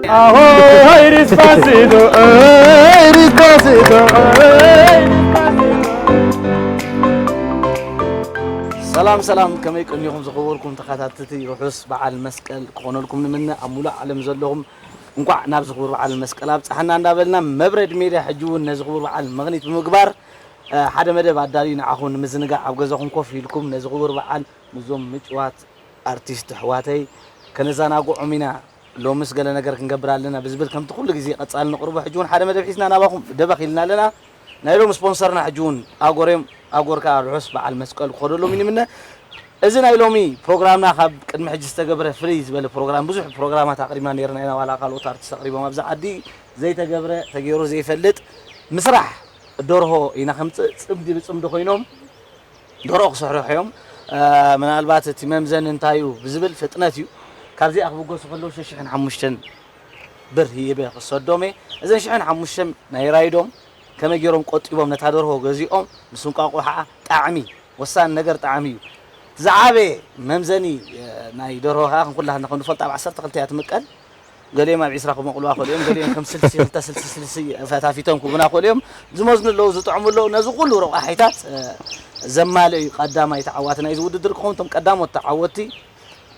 Ahoy, hoy, despacito, ey, despacito, ey, despacito. ሰላም ሰላም፣ ከመይ ቀኒኹም ዝኸበርኩም ተኸታተልቲ? ርሑስ በዓል መስቀል ክኾነልኩም ንምነ። ኣብ ሙሉእ ዓለም ዘለኹም እንኳዕ ናብዚ ክቡር በዓል መስቀል ኣብፀሐና እንዳበልና፣ መብረድ ሜድያ ሕጂ እውን ነዚ ክቡር በዓል ምኽኒት ብምግባር፣ እ፣ ሓደ መደብ ኣዳልዩ ንዓኹም ንምዝንጋዕ ኣብ ገዛኹም ኮፍ ኢልኩም ነዚ ክቡር በዓል ምስዞም ምጭዋት ኣርቲስት ኣሕዋተይ ከነዘናግዖም ኢና። ሎምስ ገለ ነገር ክንገብር ኣለና ብዝብል ከምቲ ኩሉ ግዜ ቀጻሊ ነቕርቦ ሕጂ እውን ሓደ መደብ ሒዝና ናባኹም ደበኽ ኢልና ኣለና። ናይ ሎሚ ስፖንሰርና ሕጂ እውን ኣጎር እዮም። ኣጎር ከኣ ርሑስ በዓል መስቀል ክኸደሎም ይንምነ። እዚ ናይ ሎሚ ፕሮግራምና ካብ ቅድሚ ሕጂ ዝተገብረ ፍልይ ዝበለ ፕሮግራም፣ ብዙሕ ፕሮግራማት ኣቕሪብና ነይርና ኢና፣ ዋላ ካልኦት ኣርቲስት ኣቕሪቦም ኣብዚ ዓዲ ዘይተገብረ ተገይሩ ዘይፈልጥ ምስራሕ ደርሆ ኢና ከምጽእ። ጽምዲ ብጽምዲ ኮይኖም ደርሆ ክስርሑ እዮም። እ፣ ምናልባት እቲ መምዘኒ እንታይ እዩ ብዝብል ፍጥነት እዩ። ካብዚኣ ክብገሱ ከለዉ ሽሕን ሓሙሽተን ብር ሂበ ክሰዶም እየ። እዘን ሽሕን ሓሙሽተን ናይ ራይዶም ከመይ ገይሮም ቆጢቦም ነታ ደርሆ ገዚኦም ምስ እንቋቑሖኣ ጣዕሚ፣ ወሳኒ ነገር ጣዕሚ እዩ። ዝዓበየ መምዘኒ፣ እ፣ ናይ ደርሆ ከኣ ከም ኩላትና ከም ንፈልጦ ኣብ ዓሰርተ ክልተ እያ ትምቀል። ገሊኦም ኣብ ዒስራ ክመቕሉዋ ክእሉ እዮም፣ ገሊኦም ከም ስልሲ፣ ክልተ ስልሲ፣ ስልሲ ፈታፊቶም ክህቡና ክእሉ እዮም። ዝመዝኑ ኣለዉ፣ ዝጥዕሙ ኣለዉ። ነዚ ኩሉ ረቋሒታት፣ እ፣ ዘማልእ እዩ ቀዳማይ ተዓዋቲ ናይዚ ውድድር ክኸውን። እቶም ቀዳሞት ተዓወትቲ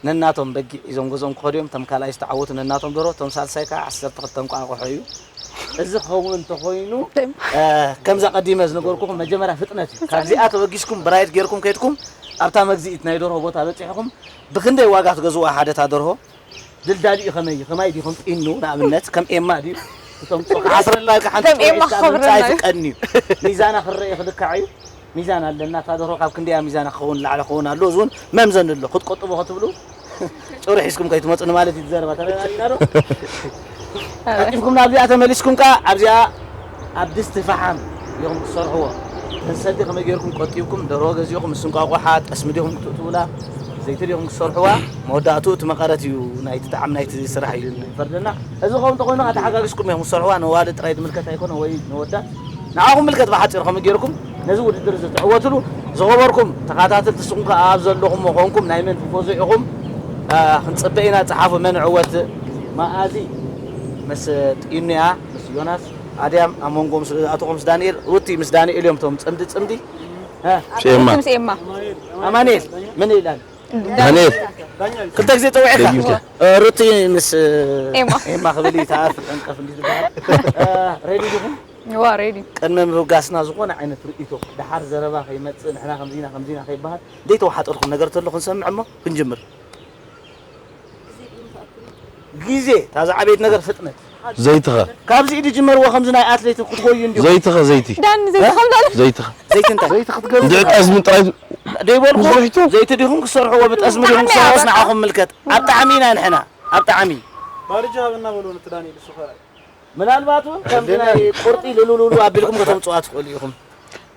ነናቶም በጊዕ ሒዞም ገዝኦም ክኸዱ እዮም። እቶም ካልኣይ ዝተዓወቱ ነናቶም ደርሆ፣ እቶም ሳልሳይ ከኣ ዓሰርተ ክልተ እንቋቑሖ እዩ። እዚ ክኸውን እንተኾይኑ፣ እ፣ ከምዛ ቀዲመ ዝነገርኩኹም መጀመርያ ፍጥነት እዩ። ካብዚኣ ተበጊስኩም ብራይድ ጌርኩም ከይድኩም ኣብታ መግዝኢት ናይ ደርሆ ቦታ በጺሕኹም ብክንደይ ዋጋ ትገዝዋ ሓደታ ደርሆ? ድልዳሊኡ ከመይ እዩ? ከማይ ድዩ? ከም ጢኑ ንኣብነት፣ ከም ኤማ ድዩ? እቶም ጾ-፣ ክሓስረላ ኢልካ ሓንቲ ከም ኤማ ጾ-፣ ኢልካ ክኸብረና ምምጻእ እዩ። ዝቀኒ እዩ። ሚዛና ክረአ ክልካዕ እዩ። ሚዛን ኣለና። እታ ደርሆ ካብ ክንደያ ሚዛና ክኸውን ንላዕሊ ክኸውን ኣለዎ። እዚ እውን መምዘኒ ኣሎ። ክትቆጥቦ ክትብሉ ጭሩ ሒዝኩም ከይትመጹ ንማለት እዩ። ዘረባ ተረዳዲእና ዶ? ቀልጢፍኩም ናብዚኣ ተመሊስኩም ከኣ ኣብዚኣ ኣብ ድስቲ ፈሓም ኢኹም ትሰርሕዎ። ተሰዲ ከመይ ጌርኩም ቆጢብኩም ደርሆ ገዚእኹም ምስ እንቋቑሓ ጠስሚ ዲኹም ክትእትውላ? ዘይቲ ዲኹም ክትሰርሕዋ? መወዳእትኡ እቲ መቐረት እዩ ናይቲ ጣዕሚ ናይቲ ስራሕ እዩ ፈርደና። እዚ ከምኡ እንተኾይኑ ከኣ ተሓጋጊዝኩም ኢኹም ክትሰርሕዋ። ነዋልድ ጥራይ ዝምልከት ኣይኮነ ወይ ነወዳት። ንዓኹም ምልከት ብሓጺሩ ከመይ ጌርኩም ነዚ ውድድር እዚ ትዕወትሉ? ዝኸበርኩም ተኸታተልቲ ንስኹም ከኣ ኣብ ዘለኹም ኮንኩም ናይ መን ቲፎዞ ኢኹም? አ፣ ክንጽበ ኢና። ጸሓፉ መን ዕወት? መኣዚ ምስ ጢኑያ፣ ምስ ዮናስ ኣድያም ኣብ መንጎኦም ስለ ዝኣተኹም ምስ ዳንኤል፣ ሩቲ ምስ ዳንኤል እዮም እቶም ጽምዲ ጽምዲ። እ? ምስ ኤማ። ምስ ኤማ። ኣማኑኤል፣ መን ይላል? ዳንኤል። ክልተ ግዜ ጸዊዕካ? ደጊምካ። እ፣ ሩቲ ምስ ኤማ። ኤማ ክብል እዩ፣ ተኣፍ ዕንቀፍ እንዲ ዝበሃል። እ፣ ሬዲ ዲኹም? እዋ፣ ሬዲ። ቅድሚ ምብጋስና ዝኾነ ዓይነት ርእይቶ፣ ደሓር ዘረባ ከይመጽእ፣ ንሕና ከምዚና፣ ከምዚና ከይበሃል፣ ዘይተወሓጠልኩም ነገር ተሎ ክንሰምዕ እሞ ክንጅምር። ግዜ፣ እታ ዝዓበየት ነገር ፍጥነት። ዘይትኸ። ካብዚ ኢድ ጅመርዎ፣ ከምዚ ናይ ኣትሌት ክትጎዩ እንዲኹም። ዘይትኸ፣ ዘይቲ። ዳኒ፣ ዘይቲ እ? ከምዚ ኣለ። ዘይትኸ። ዘይቲ እንታይ? ዘይቲ ክትገዝእ። እንድዒ ጠስሚ ጥራይ ዘይበልኩ፣ ብዙሕ ሒቶ። ዘይቲ ዲኹም ክሰርሕዎ፣ ብጠስሚ ዲኹም ብጣዕሚ ክሰርሖስ እያ። ንዓኹም ምልከት። ኣብ ጣዕሚ ኢና ንሕና፣ ኣብ ጣዕሚ። ባርጃ ሃበና በሎ ነቲ ዳንኤል፣ እሱ ኸ ምናልባት እውን ከምዚ ናይ ቁርጢ ልሉሉሉ ኣቢልኩም ከተምጽዋ ትኽእሉ ኢኹም።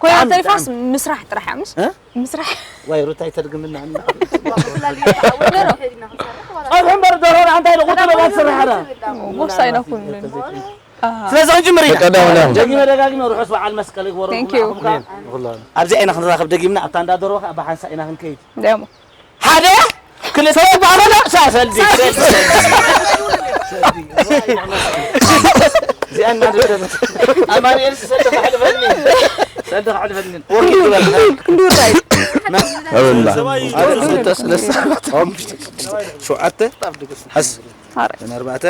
ኮይና ብጣዕሚ፣ ተሪፋስ ብጣዕሚ። ምስራሕ ጥራሕ እያ፣ ምስ-? እ? ምስራሕ። ዋይ፣ ሩታይ ተድግምና እና። ጸብሒ እምበር ደርሆ ንሓንታይ ኢሉ ቁርጢ ለባት ትሰርሕ ኣላ። ቦክስ ኣይነኩን። ስለዚ ክንጅምር ኢና። ቀዳም፣ ቀዳም። ደጊመ ደጋጊመ ርሑስ በዓል መስቀል ይግበረልኩም። Thank you። ንዓኹም ከኣ ንኹላና። ኣብዚ ኢና ክንራኸብ ደጊምና፣ ኣብታ እንዳ ደርሆ ከኣ ብሓንሳእ ኢና ክንከይድ። ደሞ። ሓደ፣ ክልተ፣ ባዕልና፣ ሳ-፣ ሰልዲ፣ ሰልዲ፣ ሰልዲ። እዚኣ እናደደበት። ኣማኑኤል፣ ሰልዲ ከሕልፈኒ። ሰልዲ ከሕልፈኒ። ወኪል ግበር። ክንዲ ውራይ። ኣበላ። ሓደ፣ ክልተ፣ ሰለስተ፣ ኣርባዕተ፣ ሓሙሽተ፣ ሸውዓተ፣ ሓስ፣ ኣረ። ኣርባዕተ።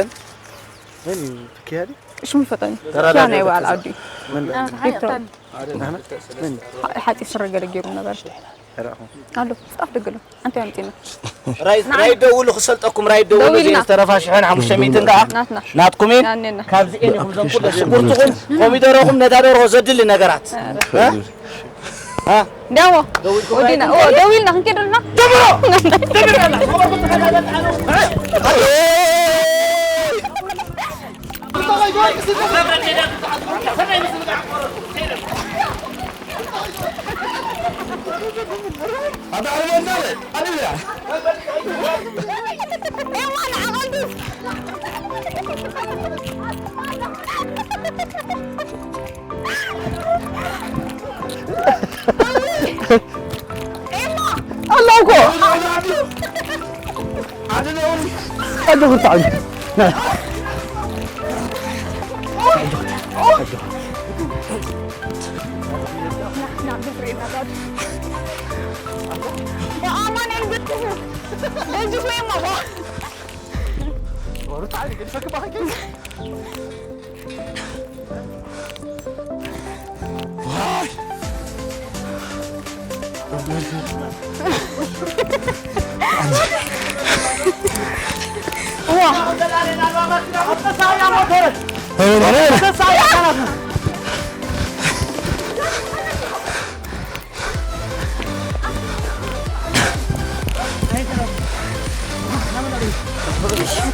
መን እዩ? ትኪያ ድዩ? ሽሙ ይፈጠኒ። ተራዳዲ ትኪያ ናይ በዓል ተዛ-፣ ዓዲ። መን? ቪክቶር። ኣነ። መን? ሓ-፣ ሓፂር ስረ ገለ ገይሩ ነበረ። ተራኹ። ኣሎ፣ ጻፍ ደገሎ። ኣንተ ያምጪና። ራይት፣ ንዓይ ራይት ደውሉ፣ ክሰልጠኩም፣ ራይት ደውሉ። ደዊልና። እዚኤን ዝተረፋ ሽሕን ሓሙሽተ ሚእትን ከኣ ናትና። ናትኩም እየን። ናኔና። ካብዚኤን ኢኹም ዘም ኩለ ሽጉርትኹም፣ ኮሚደሮኹም፣ ነታ ደርሆ ዘድሊ ነገራት። እ? እ? እንዲያሞ፣ ደዊልኩም ወዲና፣ ራይት ኦ፣ ደዊልና ክንከይድ ኣለና። ደምሮ! ደምሮ! ኣለውኮ። ኣጆኹም ተዓዩ። ደንጅ ወይ ማማ። ወሩ ታሪ ግን ፈክ ባክ።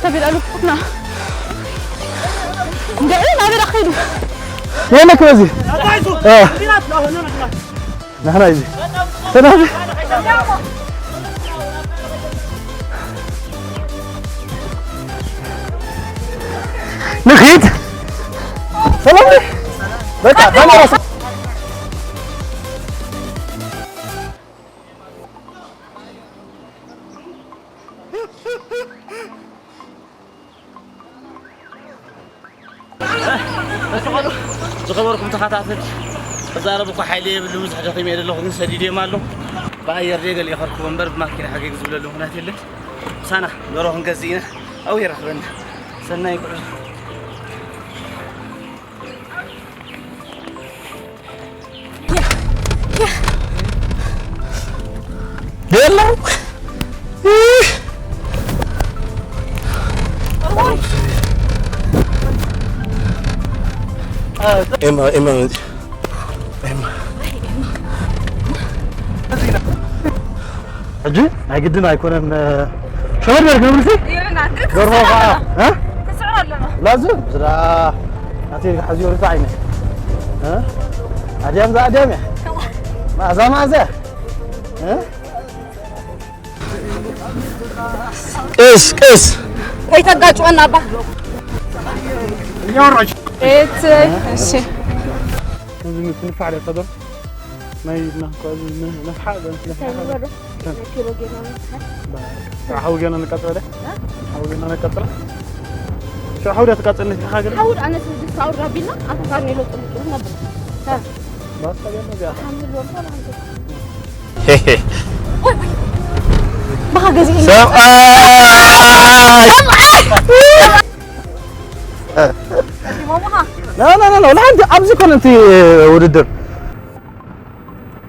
ተቢል ኣሉ ቁጥና እንደ ናበራ ከይዱ። የለክ በዚ። እ። ንሕና እዚ ተናዚ ንኺድ። ሰላም ነህ? በቃ ካሜራ ስ- ዝኸበርኩም ተኸታተልቲ፣ ክዛረብ እኮ ሓይሊ የብሉ፣ ብዙሕ ደኺመ እየ ዘለኹ፣ ግን ሰዲደዮም ኣሎ። ብኣየር ደይ ገለ ይኸርክቦ እምበር ብማኪና ሓገግ ዝብለሉ ምኽንያት የለን። ምሳና ደሮ ክንገዝእ ኢና፣ ኣብኡ የራኽበና። ሰናይ ጉዕዞ። የለው። ኤማ፣ ኤማ፣ ኤማ። ሕጂ ናይ ግድን ኣይኮነን። ሸመድ በል ክነብልሲ? ይብና፣ ግን ደርሆ ክንስዕር ከዓ፣ ኣለና። እ? ክንስዕር ኣለና። ላዝም፣ ስራ ናተይ ሓዚዮ ርታ ዓይነ። እ? ኣድያም፣ እዛ ኣድያም እያ። መኣዛ፣ መኣዛ። እ? ቅስ፣ ቅስ። ወይ ተጋጭወና፣ ኣባ። እያወራች። እት፣ እሺ። ከምዚ ምትንፋዕ ዶ ተዶ? ናይ ኢድና እኮ እዚ ን-፣ ነፍሓ፣ ነፍሓ። እንታይ ንበሎ? እንታይ? ናይ ኪሎ ጌና ነፍሓ? ባ-፣ ሽዑ ሓዊ ጌና ንቀጽለ? እ? ሓዊ ጌና ንቀጽለ? ሽዑ ሓዊ ዳ ትቀጽል ነፍሓ ገለ? ሓዊ ኣነ ስድስት ኣውራ ቢልና፣ ኣብ ፋርኔሎ ጥልቅ ነበር። ታ። ባስታ ጌና እዚኣ። ሓምል ወርታ ማለት። ሄ፣ ሄ። ወይ፣ ወይ። ባኻ ገዚእ። ሰብኣይ! ሰብኣይ! ና፣ ና፣ ና፣ ና፣ ወላ ሓንቲ ኣብዚ ኮነ እቲ ውድድር።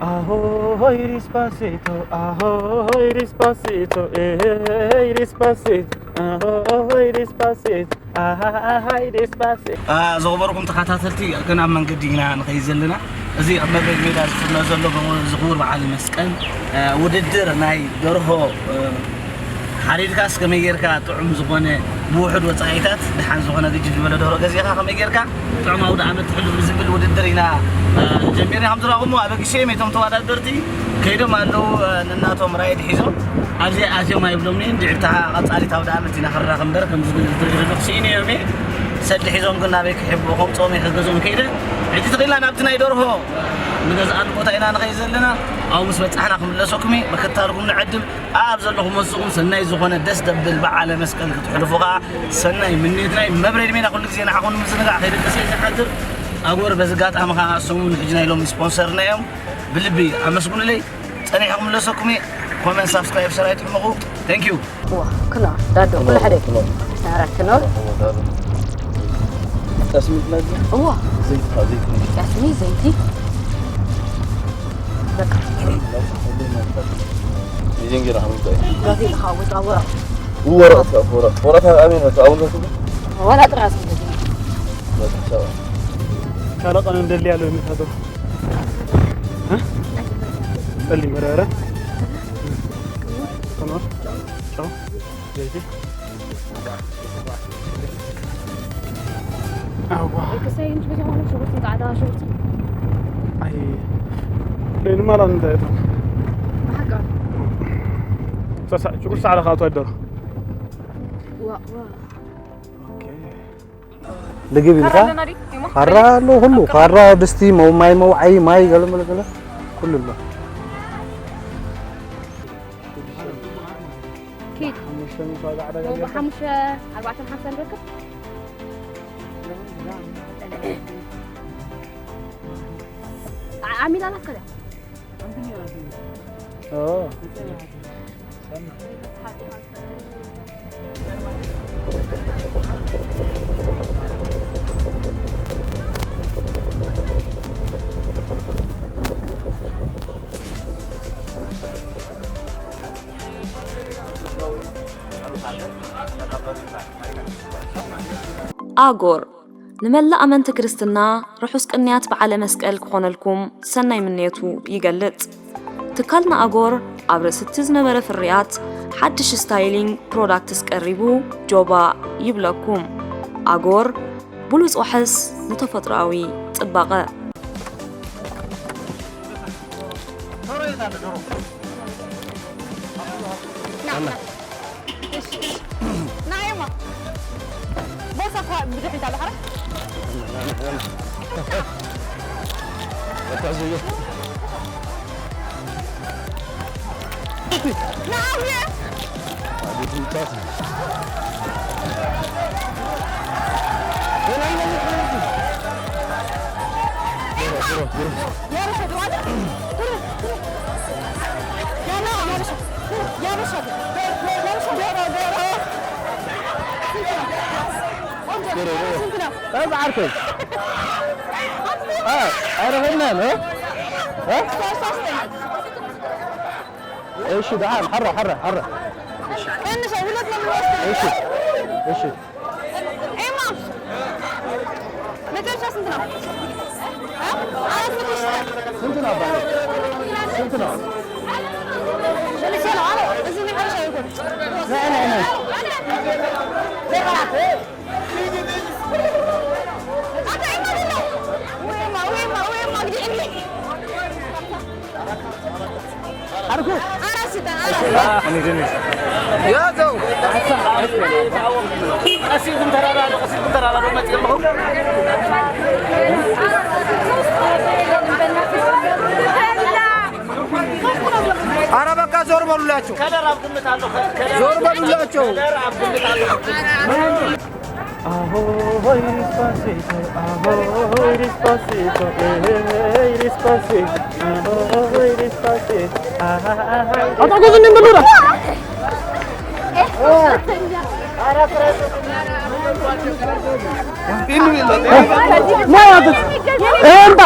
ኣሆሆይ ዲስፓሲቶ፣ ኣሆሆይ ዲስፓሲቶ፣ ኤሄይ ዲስፓሲቶ፣ ኣሆሆይ ዲስፓሲቶ፣ ኣሃሃይ ዲስፓሲቶ። አ፣ ዝኸበርኩም ተኸታተልቲ፣ ገና ኣብ መንገዲ ኢና ንኸይድ ዘለና። እዚ ኣብ መበል ሜዳ ዝፍነ ዘሎ በሞ-፣ ዝኽቡር በዓል መስቀል፣ አ፣ ውድድር ናይ ደርሆ፣ እ፣ ሓሪድካስ ከመይ ጌርካ ጥዑም ዝኾነ ብውሑድ ወጻኢታት ደሓን ዝኾነ ግጅፍ ዝበለ ደርሆ ገዚእካ ከመይ ጌርካ ጥዑም ኣውደ ዓመት ትሕሉ ብዝብል ውድድር ኢና፣ እ፣ ጀሚርና። ከም ዝረኣኹሞ ኣበጊሸ እዮም እቶም ተወዳደርቲ ከይዶም ኣለዉ፣ እ፣ ንናቶም ራይድ ሒዞም ኣብዚ ኣትዮም ኣይብሎምን እዮም። እንድዒ ብታ ቀጻሊት ኣውደ ዓመት ኢና ክራኸብ እምበር ከም ዝብል ዝብል ስኢነ እዮም እየ። ሰዲ ሒዞም ግን ናበይ ክሕብኡ ከምጽኦም እየ ከገዝኦም ከይደ። ሕጂ ተኺልና ናብቲ ናይ ደርሆ ንገዝኣሉ ቦታ ኢና ንኸይድ ዘለና። ኣብኡ ምስ በጻሕና ክምለሰኩም እየ። ምክታልኩም ንዕድም ኣብ ዘለኹም ወስኹም ሰናይ ዝኾነ ደስ ደብል በዓለ መስቀል ክትሕልፉ ኸዓ ሰናይ ምንዮትና እዩ። መብረድ ሜዳ ኩሉ ግዜ ንዓኹም ንምዝንጋዕ ከይደቀሰ እዩ ዝሓድር። ኣጎር በዚ ኣጋጣሚ ኸዓ ሰሙን ሕጂ ናይ ሎሚ ስፖንሰርና እዮም። ብልቢ ኣመስግኑለይ። ጸኒሐ ክምለሰኩም እየ። ኮመንት፣ ሳብስክራይብ፣ ሸር ኣይትሕመቑ። Thank you። ዋ፣ ክኖር፣ ዳዶ፣ ኩሉ ሓደ። ክኖር። ኣረ፣ ክኖር። ጠስሚ ትነግሪ? እዋ። ዘይቲ፣ ካብ ዘይቲ ነግሪ። ጠስሚ፣ ዘይቲ። በቃ። ይዘን ገና ሓሙሽተ። ጋዜጣ፣ ወጣ፣ ወረቕ። ወረቐት፣ ወረቐት። ወረቐት ኣበይ መጽእ? ኣብኡ መጽእ? ዋላ ጥራዝ። በቃ፣ ቻው። ካልእ ቀን እንደሊ ያለው የሚታደሩ። እ? ጸሊም በርበረ። ከመ? ጨው። ዘይቲ። ኣዋ። ክሳይ እንጂ በዚያ ሆነ ሽጉርቲ፣ ጻዕዳ ሽጉርቲ። ኣይ። ለይንማ ላን እንታይ ይጠም? ብሓቂ። ሳ-፣ ሽጉርቲ ጻዕዳ ካቶ ኣይደሩ። ዋ፣ ዋ። ኦኬ። ልግብ ኢልካ? ካራ ኣለና ድዩ? ይሞ? ካራ ኣሎ፣ ኩሉ። ካራ፣ ድስቲ፣ መው-፣ ማይ መውዓይ፣ ማይ፣ ገለ መለ ገለ፣ ኩሉ ኣሎ። ኪድ። ሓሙሽተ ሚእቲ ዋጋ ዕዳጋ ሞባ ጌርካ? ሓሙሽተ ኣርባዕተን ሓምሳን ንረክብ። ዓ-፣ ዓሚላና ከለ። ኦ። ኣጎር ንመላእ ኣመንቲ ክርስትና ርሑስ ቅንያት በዓለ መስቀል ክኾነልኩም ሰናይ ምንየቱ ይገልጽ። ትካልና ኣጎር ኣብ ርእሲ እቲ ዝነበረ ፍርያት ሓድሽ ስታይሊንግ ፕሮዳክትስ ቀሪቡ ጆባ ይብለኩም። ኣጎር ብሉጽ ዋሕስ ንተፈጥሮኣዊ ጽባቐ። ና፣ ና። እሺ፣ እሺ። ና፣ ኤማ። ቦርሳ እኳ ብድሕሪት ኣሎ፣ ሓራ? ና፣ ኣብየ። እዛ ዓርከይ። እ፣ ኣይረኸብናን፣ እ? እ? እሺ፣ ደሓን፣ ሓራ፣ ሓራ፣ ሓራ። ቀንሰ፣ ሁለት ነው የሚወስድ። እሺ፣ እሺ። ኤማ፣ መጨረሻ ስንት ነው? እ? አራት መቶ ሺህ። ስንት ነው አባቴ? ስንት ነው? መልሼ ነው። አረ፣ እዚህ መጨረሻ ይሆን። ነይ፣ ነይ፣ ነይ። ያዘው። ቀስ ኢልኩም ተራዳዱ፣ ቀስ ኢልኩም ተራዳዱ፣ መፅእ ኣለኹ። ኧረ በቃ ዞር በሉላቸው። ከለር ኣብ ግምት ኣሎ። ከለር ዞር በሉላቸው። ከለር ኣብ ግምት ኣሎ። Ahoy Despacito, ahoy Despacito, eh, Despacito, ahoy Despacito, ahoy. ኣታ ጎዝኒ እንብሉና። ና ያትት። እንዳ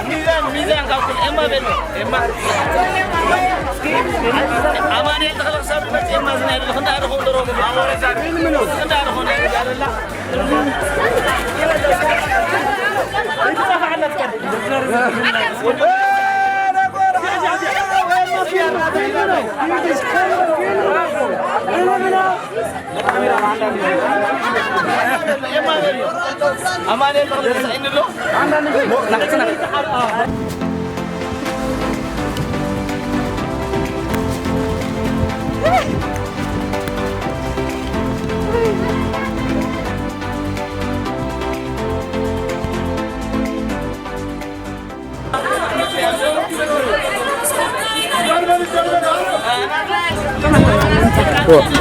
ሚዛን፣ ሚዛን ካብ ኩሉ ኤማ በል። ኤማ። እስኪ ኣማኑኤል ተኽለ ክሳብ ዝመጽእ ኤማ ዝና ይደለኹ። እንዳ ኣደኹ እንደሮ። እንዳ ኣደኹ እንደሮ። ኣማኑኤል ተኽለ ተሳኢኑ ኣሎ።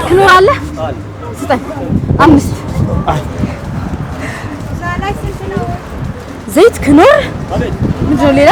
ክኖር ኣለ? ስጠኝ። ኣምስት። ዘይት ክኖር? ምንድን ነው ሌላ?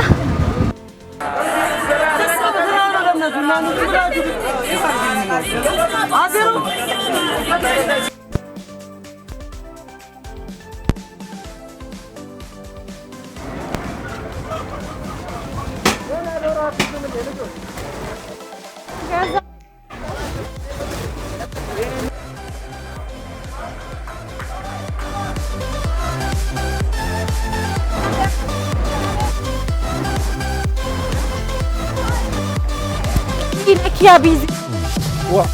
Yine Kia bizi. Wa.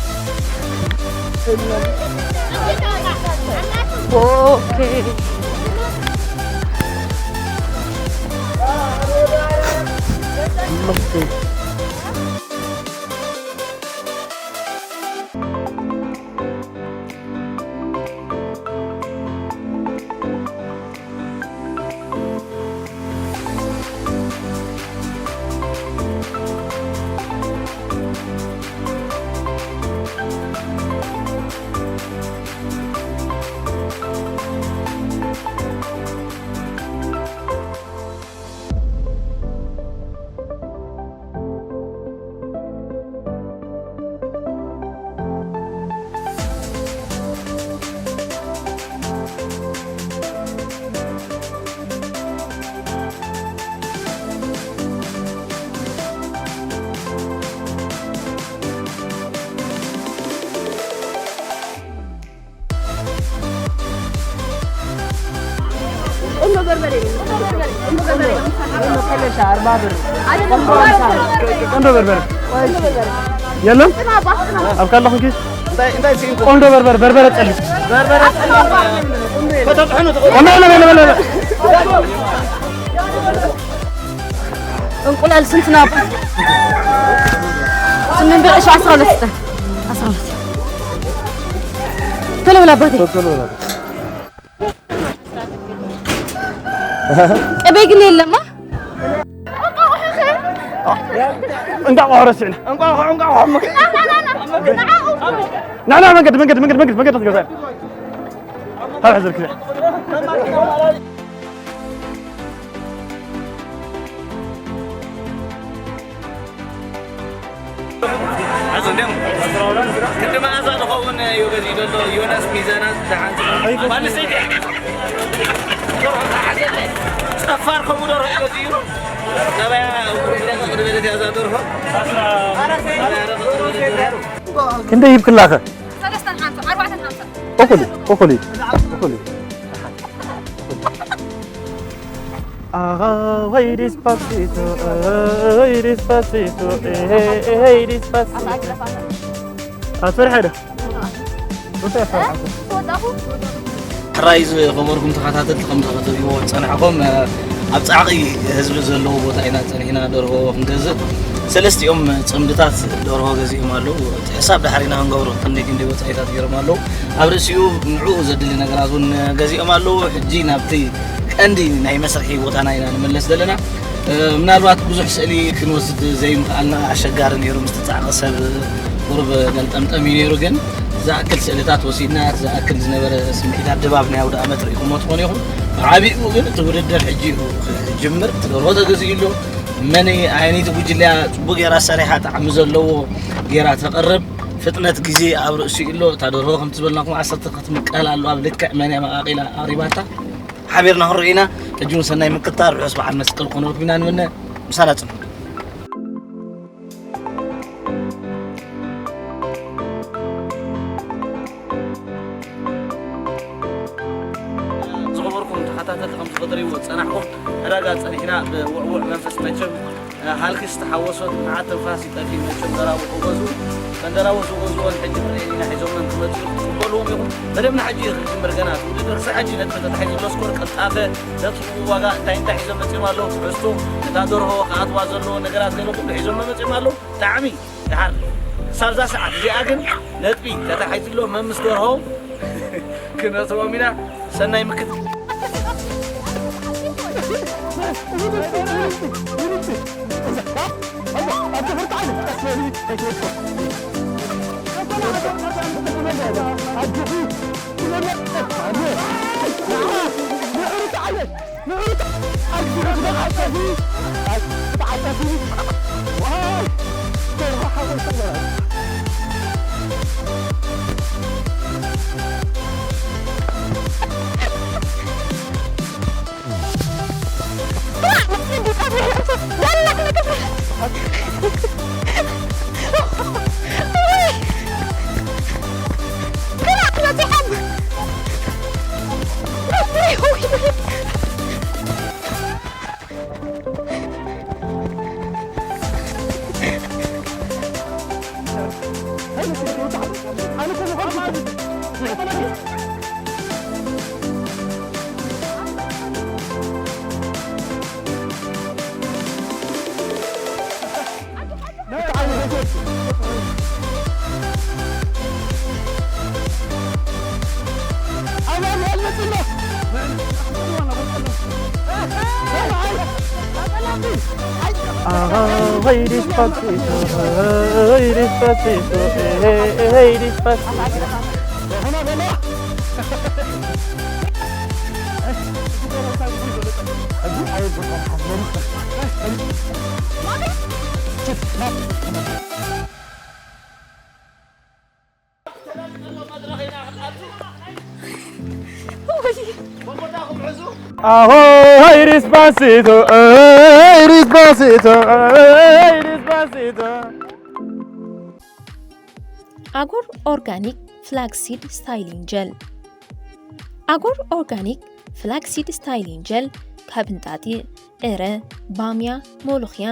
Okay. ቆንዶ በርበረ የለም ኣብ ካለኹም ኪስ ቆንዶ በርበረ በርበረ ጸሊ በርበረ ጸሊ ከተጥሕኑ ትኽእሉ። በለ በለ በለ በለ። እንቁላል ስንት ነው? ስምንት ብር። እሺ፣ አስራ ሁለት ስጠን። አስራ ሁለት። ቶሎ በል አባቴ። ቅቤ ግን የለማ። እንዳ ቆረስና እንቋ እንቋ ናና መንገድ መንገድ መንገድ መንገድ ትገዛል። ታዲያ ዝርክ ሕዚ እንዲያውም ክንዲ መኣዛ ዝኸውን እዩ ገዚኡ ዘሎ ዮናስ ሚዛና ዝሓንት ጓል ኣንስተይቲ እያ። ጸፋር ከምኡ ደርሆ እዩ ገዚኡ። ገበያ ውሕድ ደቂቕ ዝበለት እያ እዛ ደርሆ። ክንደይ ይብክላኸ? ሰለስተን ሓምሳ፣ ኣርባዕተን ሓምሳ። እኹል እዩ፣ እኹል እዩ፣ እኹል እዩ። Ay, despacito, ay, despacito, eh, eh, despacito. ኣትፈርሐ ዶ? እንታይ ኣፈርሐ? ሕራይ ዝኸበርኩም ተኸታተልቲ ከም ተኸታተልዎ ጸናሕኩም ኣብ ጻዕቒ ህዝቢ ዘለዎ ቦታ ኢና ጸኒሕና ደርሆ ክንገዝእ። ሰለስቲኦም ጽምድታት ደርሆ ገዚኦም ኣለዉ። እቲ ሕሳብ ዳሕሪና ክንገብሮ ክንደይ ክንደይ ወጻኢታት ገይሮም ኣለዉ። ኣብ ርእሲኡ ንዕኡ ዘድሊ ነገራት እውን ገዚኦም ኣለዉ። ሕጂ ናብቲ ቀንዲ ናይ መስርሒ ቦታና ኢና ንምለስ ዘለና። ምናልባት ብዙሕ ስእሊ ክንወስድ ዘይምኽኣልና ኣሸጋሪ ነይሩ። ምስቲ ጻዕቂ ሰብ ቁሩብ ገልጠምጠም እዩ ነይሩ፣ ግን ዝኣክል ስእልታት ወሲድና ዝኣክል ዝነበረ ስምዒታት ድባብ ናይ ኣውደ ኣመት ርኢኹሞ ትኾኑ ኢኹም። ብዓቢኡ ግን እቲ ውድድር ሕጂ እዩ ክጅምር። እቲ ደርሆ ተገዚኡ ኣሎ። መን ኣየነይቲ ጉጅለያ ጽቡቅ ጌራ ሰሪሓ ጣዕሚ ዘለዎ ጌራ ተቕርብ። ፍጥነት ግዜ ኣብ ርእሲኡ ኣሎ። እታ ደርሆ ከምቲ ዝበልናኩም ዓሰርተ ክትምቀል ኣለዋ። ኣብ ልክዕ መን እያ መቓቒላ ኣቕሪባታ ሓቢርና ክንርኢ ኢና። ሕጂ እውን ሰናይ ምክትታል፣ ርሑስ በዓል መስቀል ክኾነልኩም ኢና ንምነ። ምሳና ጽንሑ። ዝኸበርኩም ተኸታተልቲ ከም ዝኸደርዎ ዝጸናሕኩም ዕዳጋ ጸኒሕና ብውዕውዕ መንፈስ መቸም ሃልኪ ዝተሓወሶ ትምዓት ትንፋስ ይጠፊ መቸም ደራቡ ክገዝኡ መንደራቡ ዝገዝኦን ሕጂ ንርኢ ኢና ሒዞመን ክመጹ ክትቅበልዎም ኢኹም። መደብና ሕጂ እዩ ክጅምር ገና እቲ ውድድር ክሳብ ሕጂ ነጥቢ ተታሒዙ ኣሎ ስኮር ቅልጣፈ ዘጥፍኡ ዋጋ እንታይ እንታይ ሒዞም መጺኦም ኣለዉ ትሕዝቶ እታ ደርሆ ክኣትዋ ዘለዎ ነገራት ገለ ኩሉ ሒዞም መጺኦም ኣለዉ ጣዕሚ ድሓር ክሳብ እዛ ሰዓት እዚኣ ግን ነጥቢ ተታሒዝሎ መምስ ደርሆ ክነእትዎም ኢና። ሰናይ ምክት Ay, despacito, ay, despacito, eh, eh, eh, despacito. Aho, hey, despacito, hey, despacito, hey, despacito. ኣጎር ኦርጋኒክ ፍላክሲድ ስታይሊንግ ጀል። ኣጎር ኦርጋኒክ ፍላክሲድ ስታይሊንግ ጀል ካብ እንጣጢዕ፣ ዕረ፣ ባምያ፣ ሞሎኽያ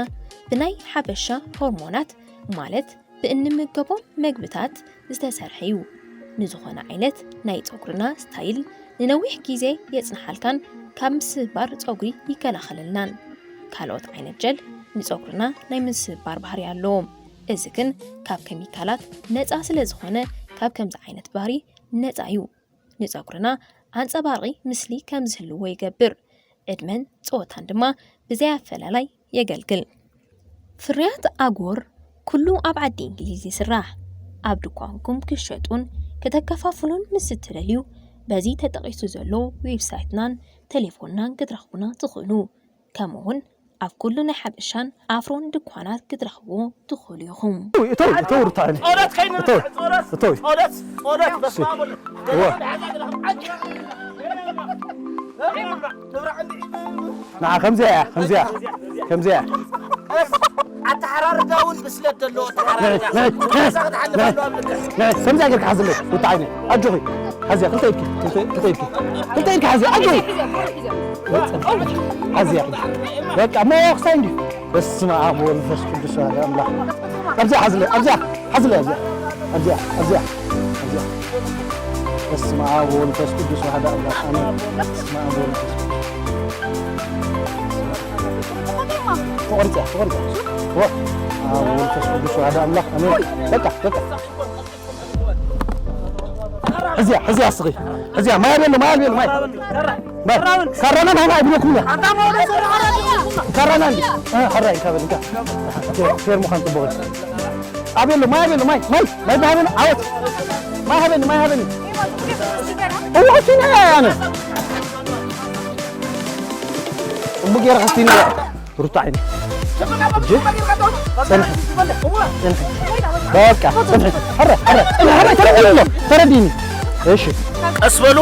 ብናይ ሓበሻ ሆርሞናት ማለት ብእንምገቦም መግብታት ዝተሰርሐ እዩ። ንዝኾነ ዓይነት ናይ ጸጉርና ስታይል ንነዊሕ ግዜ የጽንሓልካን ካብ ምስባር ጸጉሪ ይከላኸለልናን። ካልኦት ዓይነት ጀል ንጸጉርና ናይ ምስባር ባህሪ ኣለዎም። እዚ ግን ካብ ከሚካላት ነጻ ስለ ዝኾነ ካብ ከምዚ ዓይነት ባህሪ ነጻ እዩ። ንጸጉርና ኣንጸባራቒ ምስሊ ከም ዝህልዎ ይገብር። ዕድመን ጸወታን ድማ ብዘይ ኣፈላላይ የገልግል። ፍርያት ኣጎር ኩሉ ኣብ ዓዲ እንግሊዝ ይስራሕ። ኣብ ድኳንኩም ክሸጡን ከተከፋፍሉን ምስ እትደልዩ በዚ ተጠቒሱ ዘሎ ዌብሳይትናን ቴሌፎንናን ክትረኽቡና ትኽእሉ። ከምኡውን ኣብ ኩሉ ናይ ሓበሻን ኣፍሮን ድኳናት ክትረኽብዎ ትኽእሉ ኢኹም። እተው፣ እተው፣ ሩታ ዓይነይ። ጸሎት ከይንርሳዕ፣ እተው፣ ጸሎት፣ እተው። ጸሎት፣ ጸሎት፣ በስመ ኣብ ወወልድ። እወ። ንዓ፣ ከምዚኣ እያ፣ ከምዚኣ፣ ከምዚኣ። ኣተሓራርዳ እውን ብስለት ዘለዎ ኣተሓራርዳ። ናይ፣ ናይ፣ እዛ ክትሓልፍ ናይ፣ ኣለዋ ኣብ ልክዕ። ናይ፣ ከምዚኣ ጌርካ ሓዝለይ፣ ሩታ ዓይነይ። ኣጆኺ። ሓዝያ፣ ክልተ ኢድኪ፣ ክልተ፣ ክልተ ኢድኪ። ክልተ ኢድኪ ሓዝያ፣ ኣጆኺ። ሓዝያ። በቃ፣ እሞ ክሳይ እንዲ። በስመ ኣብ ወመንፈስ ቅዱስ ኣሐዱ ኣምላኽ። ኣብዚኣ ሓዝለ፣ ኣብዚኣ፣ ሓዝለ፣ ኣብዚኣ። ኣብዚኣ፣ ኣብዚኣ፣ ኣብዚኣ። በስመ ኣብ ወመንፈስ ቅዱስ ኣሐዱ ኣምላኽ። ኣሜን። በስመ ኣብ ወመንፈስ ቅዱስ። ተቖሪጻ፣ ተቖሪጻ። ወ-፣ ኣብ ወመንፈስ ቅዱስ ኣሐዱ ኣምላኽ። ኣሜን። በቃ፣ በቃ። ሕዝያ፣ ሕዝያ እስኺ። ሕዝያ፣ ማይ ኣቤሎ፣ ማይ ኣቤሎ፣ ማይ። ማይ። ካራና ናህና ኣይብለኩም እያ። ካራና እንዲ። እ፣ ሕራይ፣ እንካ በል፣ እንካ። ፌር፣ ፌር ምዃን ጽቡቕ እዩ። ኣቤሎ፣ ማይ ኣቤሎ፣ ማይ፣ ማይ፣ ማይ፣ ማይ ሃበኒ፣ ዓወት። ማይ ሃበኒ፣ ማይ ሃበኒ። እዋ፣ ሕጂ ናይ ኣነ። ጽቡቕ ገይረ ከስቲኒ እያ። ሩታ ዓይኒ። እጂ? ጽንሒ። ጽንሒ። በቃ፣ ጽንሒ። ሕረ፣ ሕረ፣ ጽንሒ፣ ሕረ፣ ተረዲኒ ኣሎ። ተረዲኒ። እሺ። ቀስ በሉ።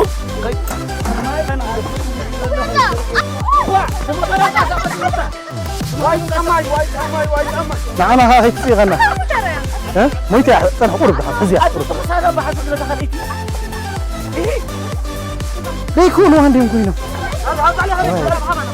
ንዓና ኸዓ ከይትጽይቐና። እ? ሞይተ እያ፣ ጸንሒ፣ ቁሩብ ደሓን፣ ሕዝያ፣ ቁሩብ። ዘይኮኑ እንዲም ኮይኖም።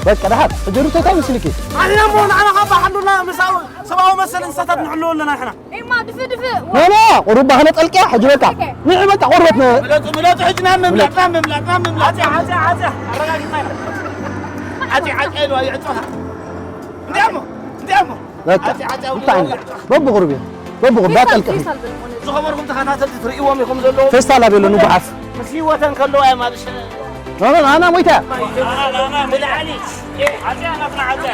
በቃ፣ ደሓን፣ ሕጂ ሩታ እንታይ መስልኪ? ኣነ እሞ ንዓና ካብ ሓሉና ምሳው ሰብኣዊ መሰል እንስሳታት ንሕልዎ ኣለና ንሕና። ኤማ፣ ድፍእ፣ ድፍእ። ኖ፣ ኖ፣ ቁሩብ ከነጠልቅያ፣ ሕጂ በቃ። ኦኬ። ንዒ በቃ፣ ቆርበት ነ- ምለጡ፣ ምለጡ፣ ሕጂ ናብ ምምላጥ፣ ናብ ምምላጥ፣ ናብ ምምላጥ። ዓጽያ፣ ዓጽያ፣ ዓጽያ። ኣረጋጊጽና ኢና። ዓጽያ፣ ዓጽያ ኢልዋ፣ ይዕጽኻ። እንዲያሞ፣ እንዲያሞ። በቃ፣ ዓጽያ፣ ዓጽያ፣ እንታይ ዓይነት? በብቑሩብ እዩ። በብቑሩብ፣ ፌስታል፣ እንዳጠልቅኺ። ፌስታል በልኮነ። ዝኸበርኩም ተኸታተልቲ ትርእይዎም ኢኹም ዘለዉ። ፌስታል ኣቤሎ ንጉሓፍ። ምስ ህይወተን ከለዋ እዮም ኣብ ሸ- ኖ፣ ኖ፣ ኣና ሞይታ። ብላዕሊ። ዓጽያ ናትና ዓጽያ።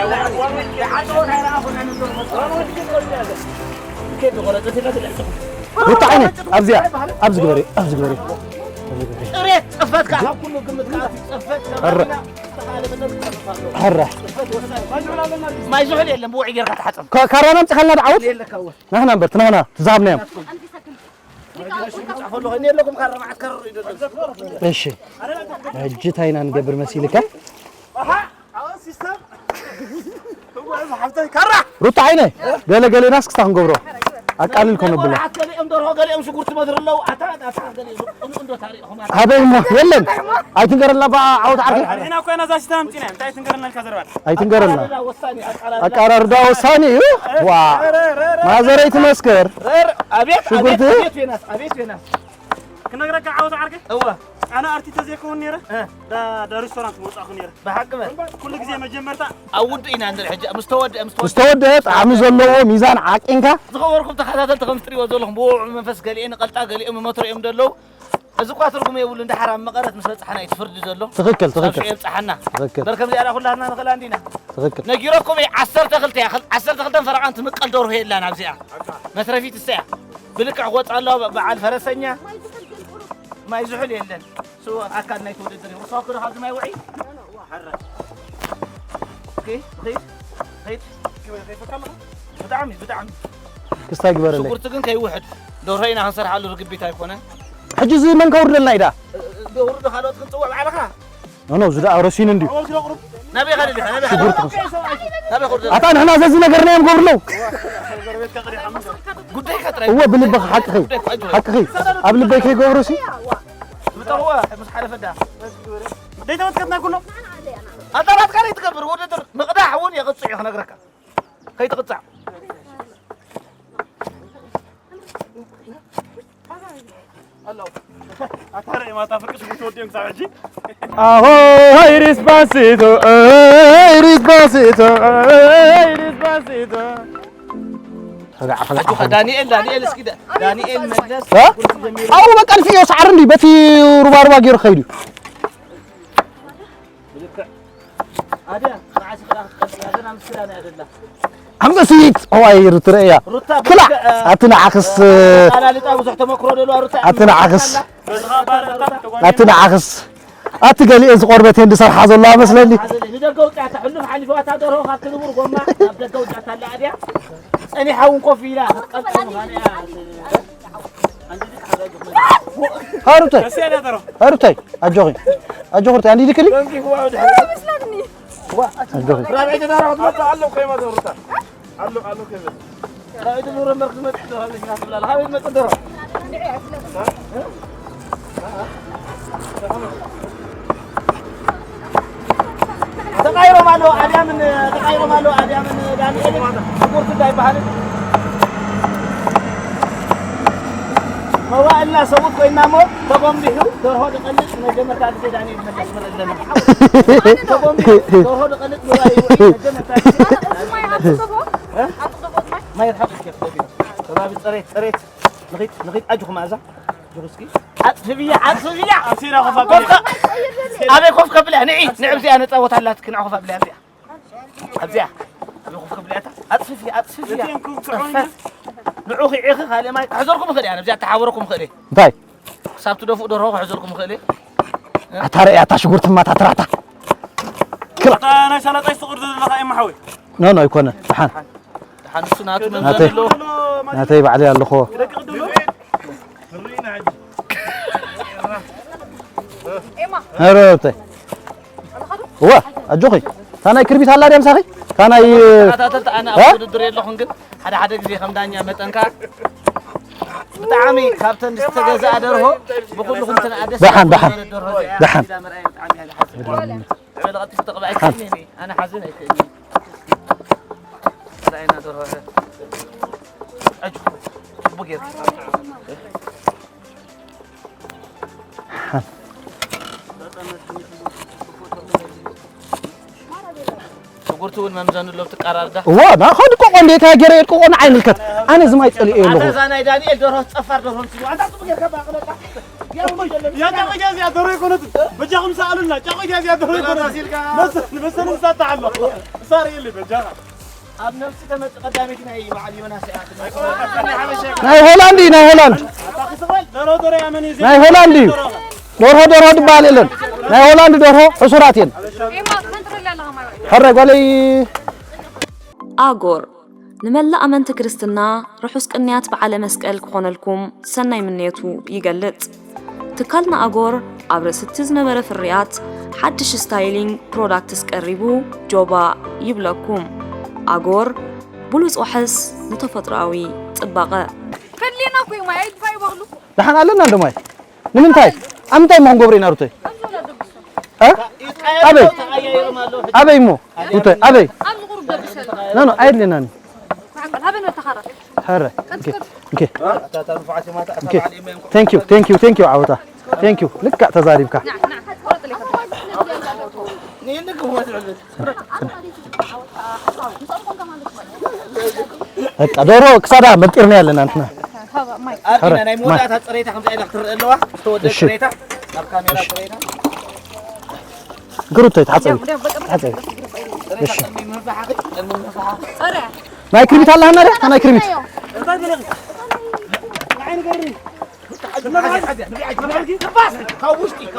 ሩታ ዓይነ፣ ኣብዚኣ፣ ኣብዚ ግበሪ፣ ኣብዚ ግበሪ። ጥሬት ጽፈት ከዓ ካብ ኩሉ ግምት ከዓ ጽፈት ኧረ። ኧረ። ማይ ዝሑል የለን፣ ብውዒ ጌርካ ተሓጸብ። ካ-፣ ካራና ኣምጺኻልና ድዓወት? የለካ እወ። ናህና እምበር፣ ናህና፣ ትዛሃብናዮም። ጻፈሉ፣ እኔ የለኩም ካራ መዓት ከረሩ ይደለም። እሺ። ሕጂ እንታይ ኢና ንገብር መሲልካ? ሩታ ዓይነ፣ ገለ ገሌና እስክስታ ክንገብሮ። ኣቃልል ኮነ ብሎ። ገሊኦም ደርሆ፣ ገሊኦም ሽጉርቲ መትሩ ኣለዉ። ኣታ፣ ኣታ፣ ኣታ፣ ገሊኦም እንዶ ታሪኽኹም ኣታ። ኣበይ እሞ? የለን። ኣይትንገረልና፣ ባ-፣ ዓወት ዓርኪ። ንሕና እኮ ኢና እዛ ሽታ ኣምጺና፣ እንታይ ትንገረልና ኢልካ ዘረባ? ኣይትንገረልና። ኣቃራርዳ ወሳኒ እዩ። ኣቃራርዳ ወሳኒ እዩ። ዋ። ማዘረይ ትመስክር። ረር፣ ኣቤት፣ ሽጉርቲ? ኣቤት፣ ኣቤት፣ ዮናስ፣ ኣቤት፣ ዮናስ። ክነግረካ ዓወት ዓርከይ? እወ። ኣነ ኣርቲ ተዘይከውን ነይረ፣ እ። ዳ-፣ ዳ ሬስቶራንት ምወጻእኩ ነይረ። ብሓቂ በል። ኩሉ ግዜ መጀመርታ ኣብ ውዱእ ኢና ንርኢ ሕጂ፣ ምስ ተወድአ፣ ምስ ምስ ተወድአ። ተወድአ ጣዕሚ ዘለዎ ሚዛን ዓቂንካ። ዝኸበርኩም ተኸታተልቲ፣ ከም ትርእይዎ ዘለኹም ብውዑይ መንፈስ ገሊኤን ይቐልጣ፣ ገሊኦም ይመትሩ እዮም ዘለዉ። እዚ እኳ ትርጉም የብሉን፣ ድሓር ኣብ መቐረት ምስ በጻሕና እዩ እቲ ፍርዲ ዘሎ። ትኽክል፣ ትኽክል። ሳብስዑ የብጽሓና። ትኽክል። እምበር ከምዚኣ ኩላትና ንኽእላ እንዲና። ትኽክል። ነጊረኩም እየ፣ ዓሰርተ ክልተ እያ፣ ክል-፣ ዓሰርተ ክልተን ፈረቓን ትምቀል ደርሆ የላን ኣብዚኣ። መትረፊት እሳ እያ። ብልክዕ ክወጽእ ኣለዋ፣ በ-፣ በዓል ፈረሰኛ። ማይ ዝሑል የለን። እሱ ኣካል ናይቲ ውድድር እዩ። ወሳኩ ዶ ካብዚ ማይ ውዒ? ኦኬ፣ ኺድ፣ ኺድ። ብጣዕሚ፣ ብጣዕሚ። ክስታይ ግበረለይ። ሽጉርቲ ግን ከይውሕድ። ደርሆ ኢና ክንሰርሓሉ፣ ርግቢት ኣይኮነን። ሕጂ እዚ መን ከውርደልና ኢዳ? እ-፣ እ-፣ ውርዱ ካልኦት ክንጽውዕ ባዕልኻ? ኖ፣ ኖ፣ እዚ ደኣ ረሲኑ እንድዩ። ናበይ ኸደ ዲኻ? ናበይ ኸደ? ሽጉርቲ ክንሰርሕ። ናበይ ኸደ? ኣታ ንሕና ዘዚ ነገርና እዮም ገብርለው። ጉዳይካ ጥራይ። እወ፣ ብልብኻ ሓቅኺ። ጉዳይ እኮ ኣይትበል። ሓቅኺ። ኣብ ልበይ ከይገብሮሲ። ምጠቕዎ ምስ ሓለፈ ዳ። ደይተወትከትና ኩሎም። ኣታ ናትካ ዘይትገብር ውድድር ምቕዳሕ እውን የቕጽዕ እዩ ክነግረካ። ከይትቕጻዕ። ኣታ ርእ ማታ ፍርቂ ሽጉርቲ ወዲኦም ክሳብ ሕጂ። ኣሆ፣ ሀይ ሪስፓንሲቶ፣ ሀይ ሪስፓንሲቶ፣ ሀይ ሪስፓንሲቶ። ረጋዕ፣ ረጋዕ። ኣጆኻ ዳንኤል፣ ዳንኤል፣ እስኪ ዳ-፣ ዳንኤል መለስ እ? ሽጉርቲ ጀሚሩ። ኣው በቃ ንፍዮ ሰዓር እንዲ በቲ ሩባ ሩባ ገይሩ ከይዱ። ኣደ፣ መዓስ ኢኻ ክትቀጽል? ኣደ፣ ናብ ምስላ ናይ ኣደላ። ሓምዘ ስዊት፣ እዋይ፣ ሩት ርእያ። ሩታ ክላ፣ ብልክዕ፣ ኣቲ ንዓኽስ፣ ኣላልጣ ብዙሕ ተመክሮ ደልዋ ሩታ። ኣቲ ንዓኽስ፣ ኣቲ ንዓኽስ። ኣቲ ገሊኤን ዝቆርበተን ዝሰርሓ ዘለዋ መስለኒ። ንደገ ውጽኣታ፣ ሕሉፍ ሓሊፍዋ እታ ደርሆ ካብቲ ንቡር ጎማ ናብ ደገ ውጽኣታ ኣላ ኣድያ። ጸኒሓ እውን ኮፍ ኢላ ክትቀጽል ምዃና እያ። ሃሩተይ፣ ሃሩተይ፣ ኣጆኺ፣ ኣጆኺ ሩተይ፣ ኣንዲ ድክሊ። ኣጆኺ። ራብዒ ተዳራ ክትመጣ ኣለዉ ከይመ ሩታ። ኣለዉ፣ ኣለዉ ከይመ። ራብዒ ተዳራ መርክ መጥ ዶ፣ ሀበሽ ናት ብላል። ሀበሽ መጥ ዶ። ተቃይሮም ኣለዉ፣ ኣድያምን ተቃይሮም ኣለዉ፣ ኣድያምን ዳንኤልን ሽጉርቲ እንዳይበሃልን። መዋእልና ሰብኡት ኮይና እሞ ተጎምቢሑ ደርሆ ድቐልጥ መጀመርታ ግዜ ዳንኤል መለስ መለስ ኣለና። ተጎምቢሑ ደርሆ ድቐልጥ መዋእልና መጀመርታ ግዜ ዳንኤል መለስ። ማይ ርሓቕ እስኪ፣ ከባቢ ጽሬት፣ ጽሬት። ንኺድ፣ ንኺድ፣ ኣጆኹም ኣዛ። ኣጆኹ እስኪ። ዓጽፍያ፣ ዓጽፍያ። ኣብሲራ ኮፍ ኣቢላ። ኮፍ ከ-፣ ኣበይ ኮፍ ከብላ? ንዒ፣ ንዕብዚኣ ነጻወት ኣላትኪ፣ ንዓ ኮፍ ኣብላ ኣብዚኣ። ኣብዚኣ። ኣበይ ኮፍ ከብላ እታ? ኣጽፍያ፣ ኣጽፍያ። እቲኦም ክውቅዑ ጽፈት። ንዑኺ ኢኺ፣ ካልእ ማይ ክሕዘልኩም ይኽእል እየ፣ ኣብዚኣ ተሓበረኩም ይኽእል እየ። እንታይ? ክሳብ ትደፍኡ ደርሆ ክሕዘልኩም ይኽእል እየ። ኣታ ርእያ፣ እታ ሽጉርትማ፣ እታ ትራታ። ክላ። እታ ናይ ሰላጣ ይስቑር ዘለኻ እየ፣ ማሓወይ። ኖ፣ ኖ፣ ኣይኮነ። ደሓን። ደሓን እሱ ናቱ መምዘኒ ናተይ፣ ኣለዎ። ናተይ ባዕለይ ኣለኹ። ደቂ ቅድም ሄረ፣ እተይ። እዋ፣ ኣጆኺ። እታ ናይ ክርቢት ኣላ ድያ ምሳኺ? እታ ናይ ተኸታተልቲ ኣነ ኣብ እ? ውድድር የለኹን፣ ግን ሓደ ሓደ ግዜ ከም ዳኛ መጠን ከኣ ብጣዕሚ ካብተን ዝተገዝኣ ደርሆ ብኹሉ ክንትንኣ ደስ ደሓን፣ ዝብል ደሓን። ዝበለት ደርሆ እዚኣ ደሓን። ሒዛ ምርኣይ ብጣዕሚ እያ ዝሓስብ። ዕበለቐቲ ተቕባእ ኣይክእልኒ፣ ኣነ ሓዝን ኣይክእልኒ። ራእይና ደርሆ። ኣጆኹ፣ ጽቡቕ ጌርካ። ሽጉርቲ እውን መምዘኒ ኣሎ፣ ትቀራርዳ። እዎ፣ ናኸ ድቆቆ እንዴት ሃገረ የድቆቆ ንዓይ ምልከት። ኣነ ዝማይ ጸሊኤ ኣለኹ። ኣታ እዛ ናይ ዳንኤል ደርሆ ጸፋር ደርሆ እንትዩ። ኣታ ጽቡቕ ጌርካ ባቕለካ። ያ ጫቆ እዚኣ ደርሆ ኣይኮነትን። በጃኹም ሰኣሉልና። ጫቆ እዚኣ ደርሆ ኣይኮነትን። መሰ-፣ መሰል እንስሳ እታ ኣሎ። እሳ ርእየለይ በጃኻ። ኣብ ነፍሲ ተመጽእ ቀዳመይቲ ናይ በዓል ዮናስ እያ። ናይ ሆላንድ እዩ፣ ናይ ሆላንድ። ኣታ ክስቕ በል። ደርሆ ደርሆ እያ መን እዩ ናይ ሆላንድ እዩ። ደርሆ። ደርሆ ደርሆ ዝበሃል የለን። ናይ ሆላንድ ደርሆ ሕሱራት እየን። ኤማ፣ ከንትረል ኣለኻ ማለት እዩ። ሕራይ ጓለይ። ኣጎር ንመላእ ኣመንቲ ክርስትና ርሑስ ቅንያት በዓለ መስቀል ክኾነልኩም ሰናይ ምንየቱ ይገልጽ። ትካልና ኣጎር ኣብ ርእሲ እቲ ዝነበረ ፍርያት ሓድሽ ስታይሊንግ ፕሮዳክትስ ቀሪቡ ጆባ ይብለኩም። ኣጎር ብሉጽ ዋሕስ ንተፈጥሮኣዊ ጽባቐ። ከድልየና እኮ እዩ ማይ፣ ኣይድፋ ይበኽሉ። ደሓን ኣለና እንዶ ማይ። ንምንታይ? ኣብ ምንታይ እሞ ክንገብሮ ኢና ሩተይ? እ? ኣበይ? ኣበይ እሞ? ሩተይ፣ ኣበይ? ኣብዚ ቁሩብ ደብሰ። ኖ፣ ኖ፣ ኣየድልየናን። ሓበን መተኻራ። ሐረ። እንኬ፣ እንኬ። እንኬ። Thank you, thank you, thank you ዓወታ። Thank you። ልክዕ ተዛሪብካ። በቃ ዶሮ ክሳዳ መጢርና ያለና ንሕና። ኣርዲና ናይ መወዳእታ ጽሬታ ከምዚ ኢላ ክትረአ ኣለዋ። ዝተወደደ እሺ። ጽሬታ ናብ ካሜራ እሺ። ጽሬታ። ግሩተይ ተሓጸቢ። ተሓጸቢ። እሺ። ናይ ክርቢት ኣለሃና ዳ? ናይ ክርቢት።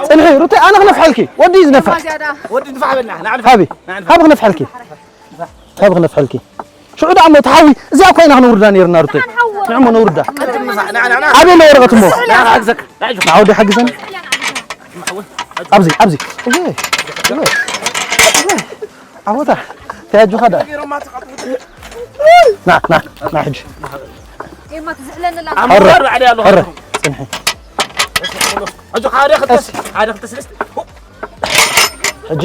ጽንሒ ሩተይ ኣነ ክነፍሐልኪ። ወዲ እዩ ዝነፍሕ። ወዲ ንፋሕ በልና። ንዓል ሃቢ። ሃቢ ክነፍሐልኪ። ሃቢ ክነፍሐልኪ። ሽዑ ደኣ እሞ እቲ ሓዊ እዚኣ እኮ ኢና ክነውርዳ ነይርና ሩተይ። ንዕሞ ነውርዳ። ቅድም ንፋሕ። ንዓ፣ ንዓ፣ ንዓ። ኣበይ ኣሎ ወረቐት እሞ? ንዓ፣ ንዓ፣ ንዓ፣ ንዓ። ንዓ ወዲ ሓግዘኒ። ኣብዚ፣ ኣብዚ። እየ፣ እየ፣ እየ። ዓወታ፣ ተያጆኻ ደኣ። ና፣ ና፣ ና ሕጂ። ኤማ ትዝሕለኒ ኣላ። ኣምራር ባዕዲ ኣሎ። ሕረ፣ ጽንሒ። ኣጆኻ፣ ሓደ፣ ክልተ፣ ቀስ። ሓደ፣ ክልተ፣ ሰለስተ። ሕጂ?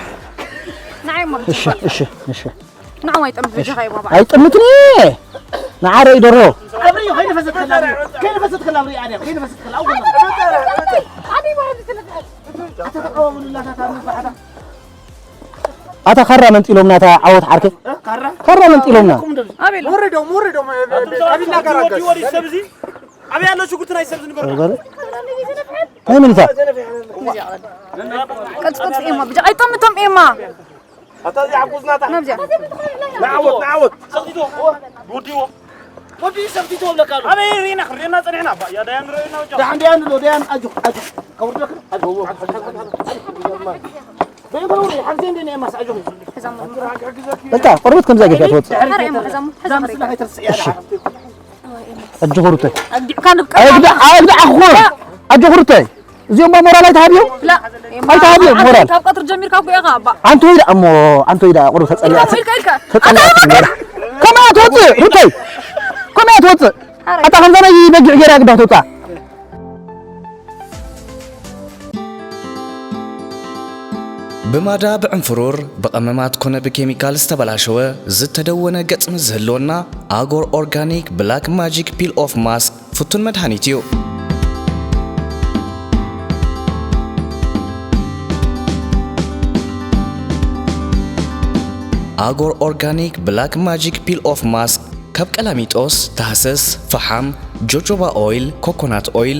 ንዓይ እሞ እሺ እሺ እሺ ንዓው ኣይጠምት ብጃኻ እዩ ባባ። ኣይጥምትን እየ። ንዓረይ ደሮ ኣብሪ ከይነፈሰት ከላ ኣብሪ ከይነፈሰት ከላ ኣብሪ ኣድያ ከይነፈሰት ከላ ኣብሪ ኣታ ተቃወሙሉላታ ታምባሓታ ኣታ ካራ መንጢሎምና እታ ዓወት ዓርከይ ካራ ካራ መንጢሎምና ኣቤል ወረዶም ወረዶም ኣቢላ ጋራጋስ ኣበይ ኣሎ ሽጉርቲ ናይ ሰብ ዝንገር ናይ ምንታ ቀጥቅጥ ኤማ ብጃ ኣይጠምቶም ኤማ ኣታ እዚ ዓጉዝናታ ናብዚኣ ንዓወት ንዓወት ሰብቲቶ ወዲዎ ወዲ ሰብቲቶ ብለካ ኣሎ ኣበይ ሪና ሪና ጸኒሕና ባ ያ ዳያን ሪና ወጃ ዳያን ዳያን ሎ ዳያን ኣጆ ኣጆ ከውርዶ ኣጆ በይበሩ ሓግዜ እንደ ነይ ማስ ኣጆ በቃ ቆርበት ከምዛ ገፊያ ትወጽእ ኣጆ ሩተይ ኣግድዕ ኣግድዕ ኣኹ ኣጆ ሩተይ እዚኦም ባ ሞራል ኣይተሃብዮም ኣይተሃብዮም ሞራል ካብ ቀትሪ ጀሚርካ እኮ ኢኻ ኣባ ኣንተ ወይዳ እሞ ኣንተ ወይዳ ቁሩብ ተጸሊያ ኢልካ ኢልካ ተጸሊያ ከመያ ትወጽእ ሩተይ ከመያ ትወጽእ ኣታ ከምዛ ናይ በጊዕ ገይራ ግዳ ትወጽኣ ብማዳ ብዕንፍሩር ብቐመማት ኮነ ብኬሚካል ዝተበላሸወ ዝተደወነ ገጽ ምስ ዝህልወና ኣጎር ኦርጋኒክ ብላክ ማጂክ ፒል ኦፍ ማስክ ፍቱን መድሃኒት እዩ። ኣጎር ኦርጋኒክ ብላክ ማጂክ ፒል ኦፍ ማስክ ካብ ቀላሚጦስ፣ ታህሰስ፣ ፈሓም፣ ጆጆባ ኦይል፣ ኮኮናት ኦይል፣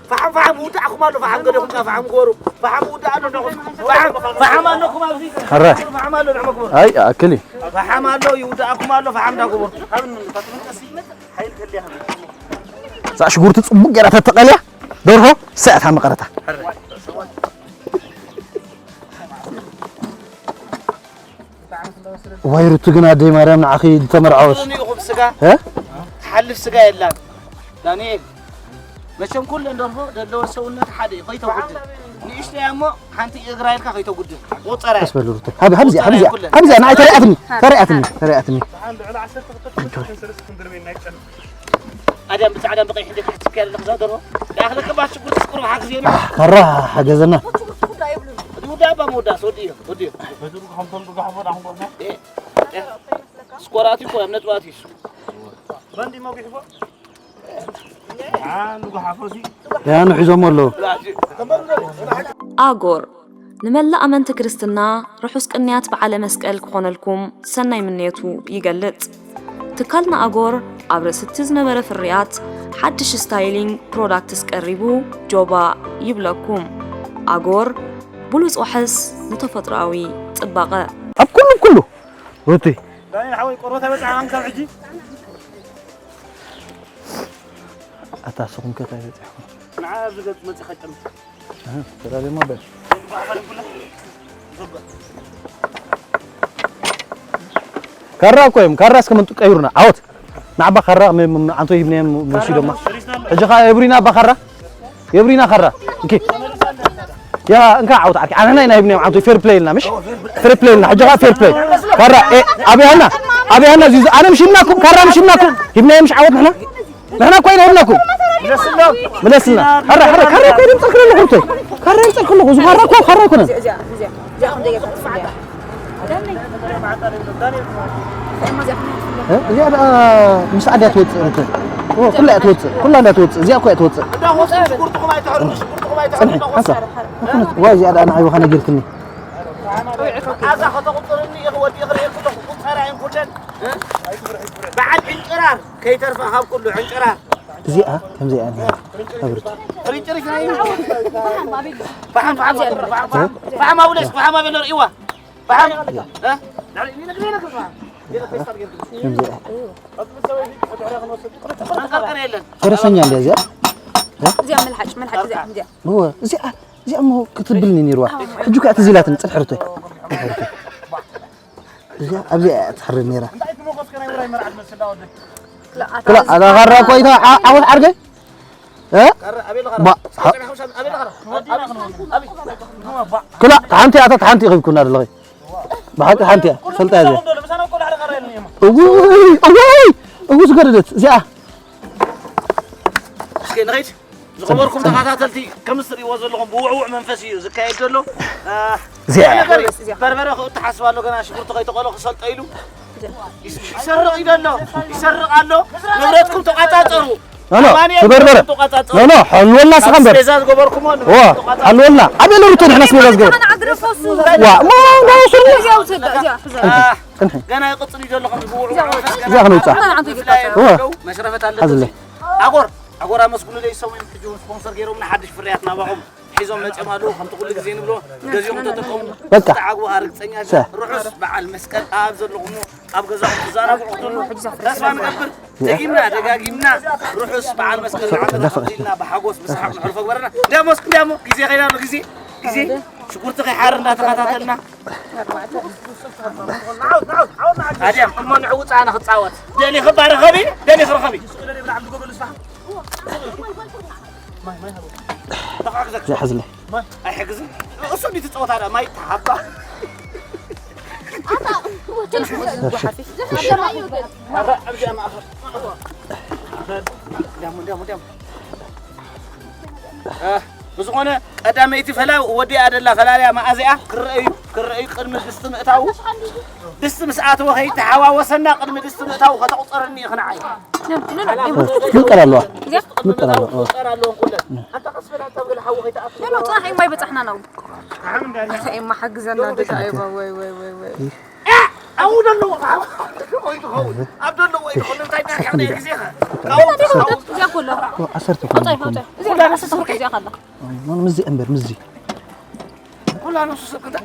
ፈሓም ውዳእኩም ኣሎ፣ ፈሓም ገደኹም ከኣ ፈሓም ግበሩ። ፈሓም ውዳእ ኣሎ፣ ንኹም። ፈሓም፣ ፈሓም ኣለኩም ኣብዚ። ሕረ። ፈሓም ኣሎ፣ ንዕመ ግበሩ። ኣይ፣ ኣክሊ። ፈሓም ኣሎ፣ ይውዳእኩም ኣሎ፣ ፈሓም እንዳገበሩ። እዛ ሽጉርቲ ጽቡቅ ገይራ ተተቐልያ፣ ደርሆ ሰኣታ መቐረታ። ዋይ ሩቱ ግን ኣደይ ማርያም ንዓኺ ዝተመርዓወስ። ኢኹም ስጋ እ? ትሓልፍ ስጋ የላን። ዳንኤል፣ መቸም ኩለን ደርሆ ዘለወን ሰውነት ሓደ እዩ፣ ከይተጉድል። ንእሽተይ እሞ ሓንቲ እግራ ኢልካ ከይተጉድል። ቁጸራ እያ። ቀስ በል ሩቱ። ሃብ፣ ሃብ እዚኣ፣ ሃብ እዚኣ፣ ሃብ እዚኣ፣ ንዓይ ተሪኣትኒ፣ ተሪኣትኒ፣ ተሪኣትኒ። ኣድያም ብጻዕዳን ብቐይሕን ደቂ ሕጽብኪ ያለ ለኽዛ ደርሆ። ዳኣኽለክ ባሽ ሽጉርቲ ስቁር ብሓ ግዜ ነው። ካራ ሓገዘና። እቲ ውዳ ኣባ መወዳስ ወዲ እዩ፣ ወዲ እዩ። እ፣ እ። ስኮራቲ እኮ ኣብ ነጥባቲ እሱ። ያኑ ሒዞም ኣለዉ። ኣጎር ንመላእ ኣመንቲ ክርስትና ርሑስ ቅንያት በዓለ መስቀል ክኾነልኩም ሰናይ ምንየቱ ይገልጽ። ትካልና ኣጎር ኣብ ርእሲ እቲ ዝነበረ ፍርያት ሓድሽ ስታይሊንግ ፕሮዳክትስ ቀሪቡ ጆባ ይብለኩም። ኣጎር ብሉጽ ዋሕስ ንተፈጥሮኣዊ ጽባቐ። ኣብ ኩሉ ኩሉ ሩቲ ዳንኤል ሓወይ ቆርበት ኣይበጽሓን ካብ ሕጂ። ኣታ ስኹም ከ እንታይ በጺሕኩም? ንዓ ኣብዚ ገጽ መጺኻ ጨርም። ኣህ፣ ተራሪ ሞባይል። ካራ እኮ እዮም። ካራ እስከ መንጡ ቀይሩና። ዓወት። ንዓባ ካራ መ-፣ መ-፣ መ-፣ ዓንቶ ይብነየን ም-፣ ወሲዶማ። ሕጂ ኸኣ የብሪና ኣባ ካራ። የብሪና ካራ። እንኪ። ያ፣ እንካ ዓወት ዓርኪ። ኣነ ናይ፣ ናይ ይብነየን ዓንቶ ፌር ፕሌይ ኢልና፣ ምሽ? ፌር ፕሌይ ኢልና። ሕጂ ኸኣ ፌር ፕሌይ። ካራ፣ ኤ፣ ኣብያና። ኣብያና፣ እዚ፣ ኣነ ምሽ ይብናኩም፣ ካራ ምሽ ይብናኩም። ይብነየን ምሽ ዓወት ንሕና። ንሕና እኮ ኢና ሂብናኩም። ምለስሎም። ምለስልና። ካራ፣ ካራ፣ ካራ እኮ ድምፅልክ ኣለኹ፣ ሩተይ። ካራ ይምፅልክ ኣለኹ። እዚ ካራ እኮ፣ ካራ ኣይኮነን። እዚኣ፣ እዚኣ፣ እዚኣ፣ እዚኣ፣ እዚኣ፣ እዚኣ። እ? እዚኣ ደኣ ምስ ኣድያ ትወፅእ፣ ሩተይ። ኦ፣ ኩላ እያ ትወፅእ። ኩላ እንዳ ትወፅእ። እዚኣ እኮ እያ ትወፅእ። ጽንሒ፣ ሓንሳብ። ኣይኮነት። ዋይ፣ እዚኣ ደኣ ንዓይ ውሃ ነጊርክኒ። ኣዛ ከተቑፅርኒ ኢኺ፣ ወዲኺ ርእየ ኩለኹ ቁፀራ እየን ኩለን። እ? በዓል ዕንጭራር። ከይተርፋ ካብ ኩሉ ዕንጭራር። እዚኣ ከምዚኣ እያ። ኣብርቱ። ፍርጭርጭ ናይ። ፈሓም፣ ፈሓም፣ ፈሓም፣ ፈሓም፣ ፈሓም ኣውለስ፣ ፈሓም ኣበሎ ርእይዋ። ፈሓም። እ? ከምዚኣ። መንቀርቀር የለን። ፈረሰኛ እንድያ እዚኣ። እዚኣ መልሓጭ፣ መልሓጭ እዚኣ፣ እዚኣ። እወ፣ እዚኣ፣ እዚኣ እሞ ክትብልኒ ነይርዋ። ሕጂ እኮ እያ ትዝ ኢላትኒ፣ ጽንሒ ሩተይ። እዚኣ ኣብዚኣ እያ ትሕረድ ነይራ። ክላ፣ ኣታ ካራ እኮ ኢታ ዓ-፣ ዓወት ዓርከይ? እ? ባ-፣ ባ-፣ ክላ፣ ሓንቲ እያ፣ ኣታ ሓንቲ ኢኺ ኩና ዘለኺ። ብሓቂ ሓንቲ እያ፣ ፈልጣ እያ እዚኣ። እውይ፣ እውይ፣ እውይ፣ ዝገደደት እዚኣ። እስኪ ንኸይድ። ዝኸበርኩም ተኸታተልቲ፣ ከም እትርእይዎ ዘለኹም ብውዕዉዕ መንፈስ እዩ ዝካየድ ዘሎ። አ፣ እዚኣ እያ። ነገር እዩ። በርበረ ክእቱ ሓስብ ኣሎ፣ ገና ሽጉርቲ ከይተቆሎ ክሰልጦ ኢሉ። ይስ-፣ ይሰርቕ እዩ ዘሎ፣ ይሰርቕ ኣሎ። ንብረትኩም ተቋጻጸሩ። ኖ፣ ኖ፣ ኣማኑኤል፣ ትበርበረ። ንብረትኩም ተቋጻጸሩ። ኖ፣ ኖ፣ ሕልወልና ስኻ እምበር። ኣስቤዛ ዝገበርኩሞ ዋ፣ ንብረትኩም ተቋጻጸሩ። ሕልወልና። ኣበይ ለሩቶ ንሕና ኣስቤዛ ዝገበር? ዋ፣ ሞ፣ ሞ፣ ስሩ። እዚኣ ውሰድ፣ እዚኣ፣ ሕዛ። አ፣ ጽንሒ። ገና ይቕጽል እዩ ዘሎ፣ ከም ብውዕዉዕ መንፈስ ገና እዚኣ ክንውጻእ። ብፍላይ ዋ። መሽረፈት ኣለበት። ሓዝለይ። ኣጎር፣ ኣጎር ኣመስግኑለይ፣ ሰሙን ሕጂ እውን ስፖንሰር ገይሮምና ሓድሽ ፍርያት ናባኹም ሒዞም መጺኦም ኣለዉ። ከምቲ ኩሉ ግዜ ንብሎ፣ ገዚኦም ተጠቀሙ። በቃ። ክትዓግቡ ርግጸኛ ሰ- ኢና። ርሑስ በዓል መስቀል ኣብ ዘለኹሞ ኣብ ገዛኹም ትዘናግዑ ክትህሉ ተስፋ ንገብር። ደጊምና ደጋጊምና ርሑስ በዓል መስቀል ንዓመት ተደፈ- ተኸቲልና ብሓጎስ ብሰሓቕ ነሕልፎ ግበረና። እንዲያሞ እስኪ እንዲያሞ ግዜ ከይዳ ኣሎ ግዜ ግዜ ሽጉርቲ ከይሓር እንዳተኸታተልና ኣድያም እሞ ንዕውፃ ኣነ ክፃወት ደሊኺ ባረኸቢ ደሊኺ ረኸቢ። ዝሓዝለ ኣይሕግዝን እሱ እንዲ ትፃወት ኣዳ ማይ ተሃባ። ብዝኾነ ቀዳመይቲ ፈላ ወዲኣ ደላ ፈላልያ መኣዚኣ ክረአዩ ክረአዩ ቅድሚ ድስቲ ምእታዉ ድስቲ ምስ ኣተወ ከይተሓዋወሰና ቅድሚ ድስቲ ምእታዉ ከተቑፀረኒ ኢኺ ንዓይ። ምንቀር ኣለዋ ምንቀር ኣለዋ። ጸራ ኣለዎም ኩለን ኣንታ ቀስ በል ኣንታ ብገለ ሓዊ ከይተኣቱ። ኖ ኖ ጽናሕ ኢማ ይበጻሕና ነው። ኢማ ሓግዘና ደጋ ኢማ ወይ ወይ ወይ ወይ። ኣብኡ ደለዎ፣ ኣብኡ ደለዎ፣ ኣብኡ ደለዎ፣ ኣይትኾን፣ እንታይ ዳርካ ናይ ግዜኻ። ካብኡ፣ ካብኡ። እዚኣ ኮሎ። ዓሰርተ ኮሎ። እዚኣ ኮሎ። እዚኣ ኮሎ። እዚኣ ኮሎ። ምዚ እምበር፣ ምዚ። ኩላ ነሱ ሰብ ክንታ።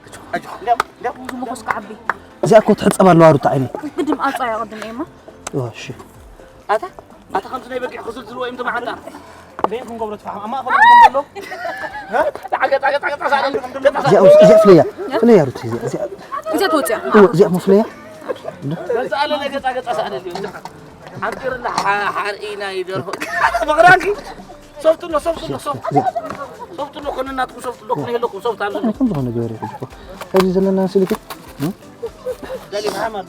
ኣጆ፣ ኣጆ፣ እንዲያው፣ እንዲያው። እዚ መኾስ ክዓቢ። እዚኣ እኮ ትሕጸብ ኣለዋ ሩታ ዓይኒ። ግድም ኣጻያ ቅድም ኤማ። እሺ። ኣታ፣ ኣታ ከምዚ ናይ በጊዕ ክዝልዝልዎ እዮም ተባሓንታ። በይን ክንገብሮ ትፋሓም። ኣብ ማእኸሉ ከም ዘሎ። ዳዓ ገጻ፣ ገጻ፣ ገጻ ሳለ፣ ገጻ ሳለ። እዚኣ ውስ-፣ እዚኣ ፍለያ። ፍለያ ሩቲ እዚኣ፣ እዚኣ። እዚኣ ተወጽያ። እወ፣ እዚኣ እሞ ፍለያ። ገጻ ኣለለ፣ ገጻ፣ ገጻ ሳለ። ሓንጢርና ሓ-፣ ሓርኢና ይደርሆ። መቕራንኪ። ሶፍት ኣሎ፣ ሶፍት ኣሎ፣ ሶፍት። ሶፍት ኣሎ፣ ኮነ ናትኩም ሶፍት ኣሎ፣ ኮነ የለኩም ሶፍት ኣሎ። ከም ዝኾነ ገበረ ይሕጅ እኮ። ኣብዚ ዘለና ስልኪ፣ እ? ደሊ ብሓም ኣሎ።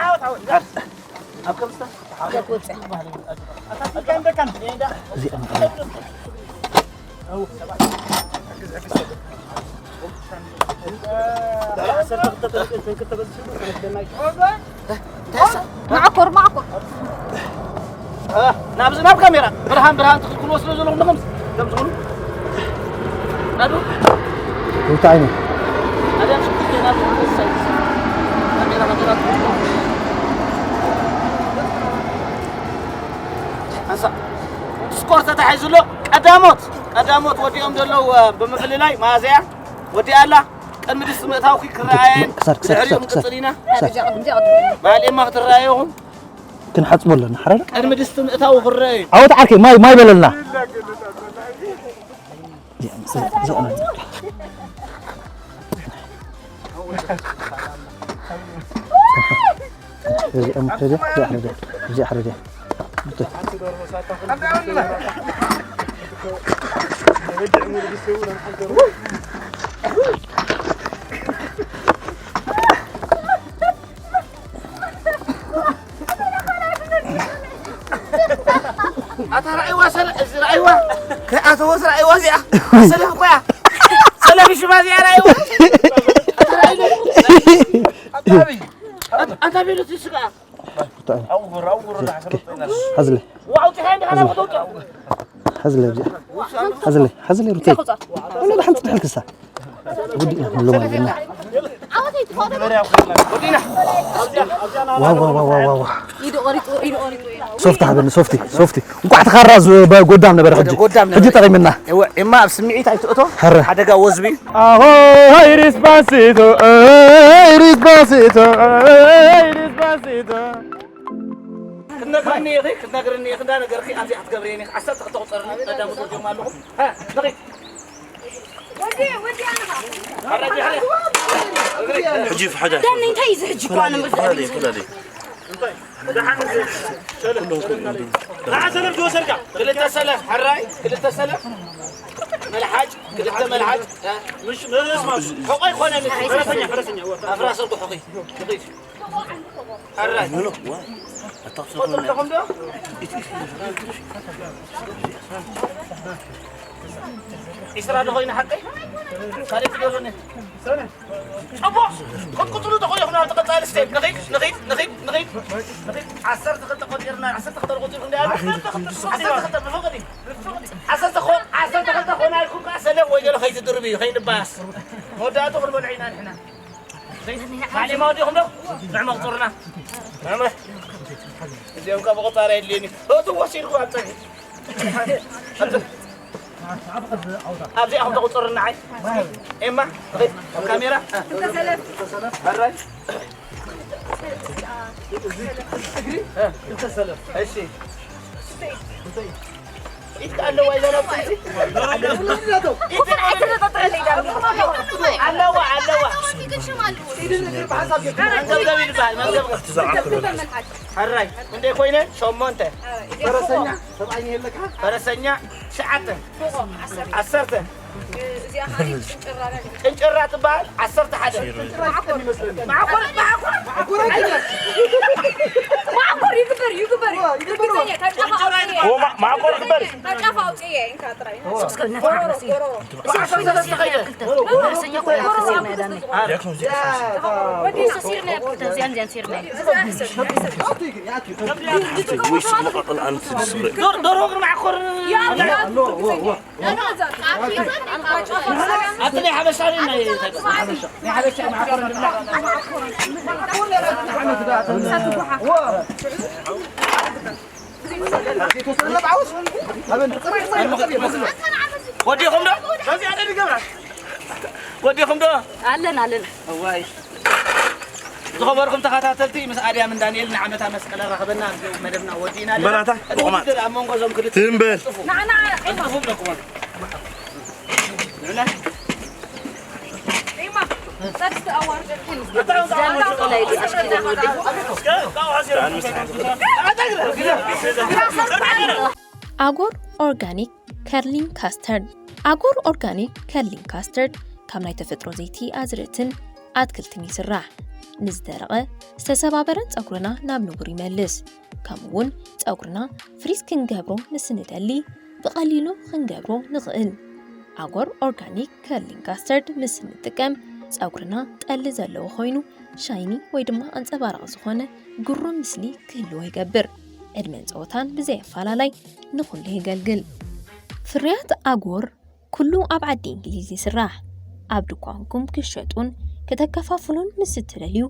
ዓወት፣ ዓወት። ኣብ ከምስታ። እዚኣ መዓኮር፣ መዓኮር። ናብዚ፣ ናብ ካሜራ። ብርሃን፣ ብርሃን ትኽልክልዎ ስለ ዘለኹም ንኸምዚ፣ ከምዚ ኹኑ። ናዱ። እንታይ ነው? ኣድያም ሽጉርቲ ናብዚ፣ ካሜራ፣ ካሜራ ትኽልክልዎ። ኣንሳ። ስኮር ተታሒዙ ኣሎ። ቀዳሞት፣ ቀዳሞት ወዲኦም ዘለዉ፣ እ፣ ብምፍልላይ መኣዝያ ወዲኣ ኣላ። ቅድሚ ድስቲ ምእታውኪ ክረኣየን ክሳድ፣ ክሳድ፣ ድሕሪኡ ክሳድ፣ ክንቅጽል ኢና። ክሳድ። በዓል ኤማ ክትረኣዩ ኢኹም። ክንሓጽቦ ኣለና፣ ሓራራ። ቅድሚ ድስቲ ምእታው ክረኣዩ። ዓወት ዓርከይ፣ ማይ፣ ማይ በለልና። እዚ ኣምከደ፣ እዚ ኣሕረደ፣ እዚ ኣሕረደ። ኣታ ረኣይዋ፣ ሰለ-፣ እዚ ረኣይዋ። ከይኣተወስ ረኣይዋ እዚኣ። ሰለፍ እኮ እያ። ሰለፍ ሽማ እዚኣ ረኣይዋ። ኣታ ረኣይዋ። ኣታ፣ ኣታ ቤሎት ስጋ። ብጣዕሚ። ኣውጉር፣ ኣውጉር፣ ኦኬ። ሓዝለ። ዋው፣ ፀሓይ እንዳሓለፈ ተውፅኦ። ሓዝለ፣ ኣብዚኣ። ሓዝለ፣ ሓዝለ፣ ሩተይ። ወላ ደሓን ፅንሕልክሳ። ወዲእና፣ ንብሎ ማለት ኢና። ወዲእና። ዋው፣ ዋው፣ ዋው፣ ዋው፣ ዋው። ኢዱ ቆሪጡ፣ ኢዱ ቆሪጡ። ሶፍቲ ሃበኒ፣ ሶፍቲ፣ ሶፍቲ። እንኳዕ ተኻራ ዝ-፣ በ-፣ ጎዳም ነበረ፣ ወደ ሕጂ። ጎዳም ነበረ። ሕጂ ጠቒምና። እወ፣ እማ ኣብ ስምዒት ኣይትእቶ። ሀረ። ሓደጋ ወዝቢ። ኣሆ፣ ሀይ ሪስፓሲቶ፣ ሀይ ሪስፓሲቶ፣ ሀይ ሪስፓሲቶ። ክትነግርኒ ኢኺ፣ ክትነግርኒ ኢኺ፣ እንዳነገርኪ ኣብዚኣ ክትገብርየኒ ኢኺ። ዓሰርተ ክልተ ቁፅር ቀዳም ትወስድዮም ኣለኹም። ሃ፣ ንኺድ። ሕጂ ፍሓዳ። ዳኒ፣ እንታይ እዩ እዚ ሕጂ እኮ ኣነ ፍላዲ፣ ፍላዲ። ንዓ ሰለፍ ዝወሰድካ። ክልተ ሰለፍ፣ ሕራይ፣ ክልተ ሰለፍ። መልሓጭ፣ ክልተ መልሓጭ። ምሽ፣ ምሽ፣ ምሽ። ሕቆ ኣይኮነን። ፈረሰኛ፣ ፈረሰኛ፣ ወ-፣ ኣፍራስ እኮ ሕቆ። ሕራይ። ኖ፣ ኖ፣ ዋ። ኣታ ክትሰምዖ ትፈልጡ ኣለኹም ዶ? ዒስራ ዶ ኮይኑ ሓቀይ? ካልእ ትገብሩኒ? ጽቡቕ። ክትቁጽሩ ዶ ኮይኑ ኣብቲ ቀጻሊ ስቴፕ? ንኺድ፣ ንኺድ፣ ንኺድ፣ ንኺድ፣ ንኺድ። ዓሰርተ ክልተ ቆጺርና፣ ዓሰርተ ክልተ ቆጺርኩም ዶ? ዓሰርተ ክልተ ብፍቕሪ። ዓሰርተ ኾ-፣ ዓሰርተ ክልተ ኾና ኢልኩም ከኣ ሰለፍ ወይ ገለ ከይትድርብዩ፣ ከይንባኣስ። መወዳእቱ ክንበልዑ ኢና ንሕና። ማዕሊማ ወዲኹም ዶ? ንዕመቕ ጹርና። ንዕመቕ። እዚኦም ካብ ቆጻሪ የድልየኒ። እቱ ወሲድኩም ኣብ ጸግዒ። ኣብ ጸግዒ። ኣብዚኣ ከም ተቑጽሩ ንዓይ። ኤማ፣ ኣብ ካሜራ። ሕራይ። እሺ። ኢድካ ኣለዋ ኢዛ ናብ ጥንቲ። ኣለዋ፣ ኣለዋ። መንገብገብ ይበሃል፣ መንገብገብ። ሕራይ፣ እንደ ኮይነ ሸሞንተ። ፈረሰኛ፣ ሰብኣይ የለካ? ፈረሰኛ፣ ትሽዓተ። ዓሰርተ። ቅንጭራ ትበሃል፣ ዓሰርተ ሓደ። ማዕኮር፣ ማዕኮር። ማዕኮር ይግበር፣ ይግበር። ኦ፣ ማ-፣ ማዕኮር ይግበር። ካብ ጫፍ ኣውፅኤ፣ እንካ ጥራይ። ሶስት ክልተ ጎሮሮ፣ ጎሮሮ። ዓሰርተ ሰለስተ ኸይደ። ወዲ ሰሲርና፣ እዚኣን፣ እዚኣን ሲርና። ወይ ስቕ መቐቐል ኣንቲ ዝስረ። ዶር-፣ ዶሮ ግን ማዕኮር። ኣቲ ናይ ሓበሻ ናይ ናይ ሓበሻ ማዕኮር ንብላ። ወዲኹም ዶ? ወዲኹም ዶ? ኣለና ኣለና። እዋይ። ዝኸበርኩም ተኸታተልቲ፣ ምስ ኣድያምን ዳንኤልን ዓመታ መስቀል ኣራኸበና፣ ኣብዚ መደብና ወዲእና ኣለና። በላታ፣ እቲ ቆማጥ። ውድድር ኣብ መንጎ እዞም ክልተ ትም በል። ጥፉ። ንዓ፣ ንዓ፣ ጥፉ ኣለኩም። ንዕና። ኣጎር ኦርጋኒክ ከርሊንግ ካስተርድ። ኣጎር ኦርጋኒክ ከርሊንግ ካስተርድ ካብ ናይ ተፈጥሮ ዘይቲ ኣዝርእትን ኣትክልትን ይስራሕ። ንዝደረቐ ዝተሰባበረን ጸጉርና ናብ ንቡር ይመልስ። ከምኡ እውን ጸጉርና ፍሪዝ ክንገብሮ ንስንደሊ ብቐሊሉ ክንገብሮ ንኽእል። ኣጎር ኦርጋኒክ ከርሊንግ ካስተርድ ምስ እንጥቀም ጸጉርና ጠሊ ዘለዎ ኮይኑ ሻይኒ ወይ ድማ ኣንጸባራቒ ዝኾነ ግሩም ምስሊ ክህልዎ ይገብር። ዕድመን ጸወታን ብዘይ ኣፈላላይ ንኹሉ የገልግል። ፍርያት ኣጎር ኩሉ ኣብ ዓዲ እንግሊዝ ይስራሕ። ኣብ ድኳንኩም ክሸጡን ከተከፋፍሉን ምስ እትደልዩ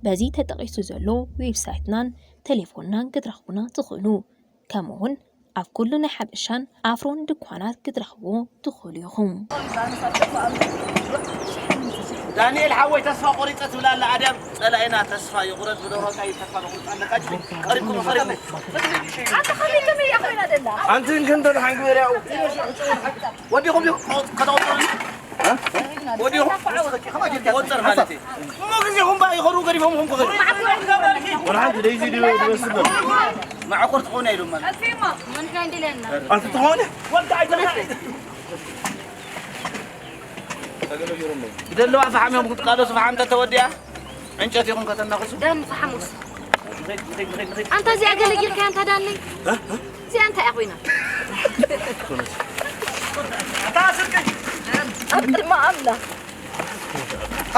በዚ ተጠቒሱ ዘሎ ዌብሳይትናን ቴሌፎንናን ክትረኽቡና ትኽእሉ። ከምኡ እውን ኣብ ኩሉ ናይ ሓበሻን ኣፍሮን ድኳናት ክትረኽብዎ ትኽእሉ ኢኹም። ዳንኤል ሓወይ ተስፋ ቆሪጸ ትብል ኣላ ኣድያም ጸላኢና ተስፋ ይቑረጽ ብደረጃ ተስፋ ይቑረጽ ኣለካ። ቀሪብኩም ቀሪብኩም። ኣንቲ ከመይ ከመይ እያ ኮይና ደላ? ኣንቲ እንከን ተደሓን ግበርያኡ። ወዲኹም ዲኹም ከተቑጽሩ? ወዲኹም? ቆጽር ማለት እዩ። እሞ ግዜኹም ባ ይኸዱ ገዲፎም ኹም ክኸዱ። ወላ ሓንቲ ደይዚ ድዮ ድመስል። ማዕኮር ትኾነ ኢሎም ማለት። ኣንቲ ትኾነ? ብደለዋ ፈሓም እዮም ክትቃለሱ፣ ፈሓም ተተወዲኣ ዕንጨት ይኹም ከተናኽሱ። ዳን ፈሓሙስ። ኣንታ እዚኣ ገለ ጌርካያ ኣንታ ዳኒ። እዚኣ እንታይ እያ ኮይና? ኣብ ቅድሚ ኣምላኽ።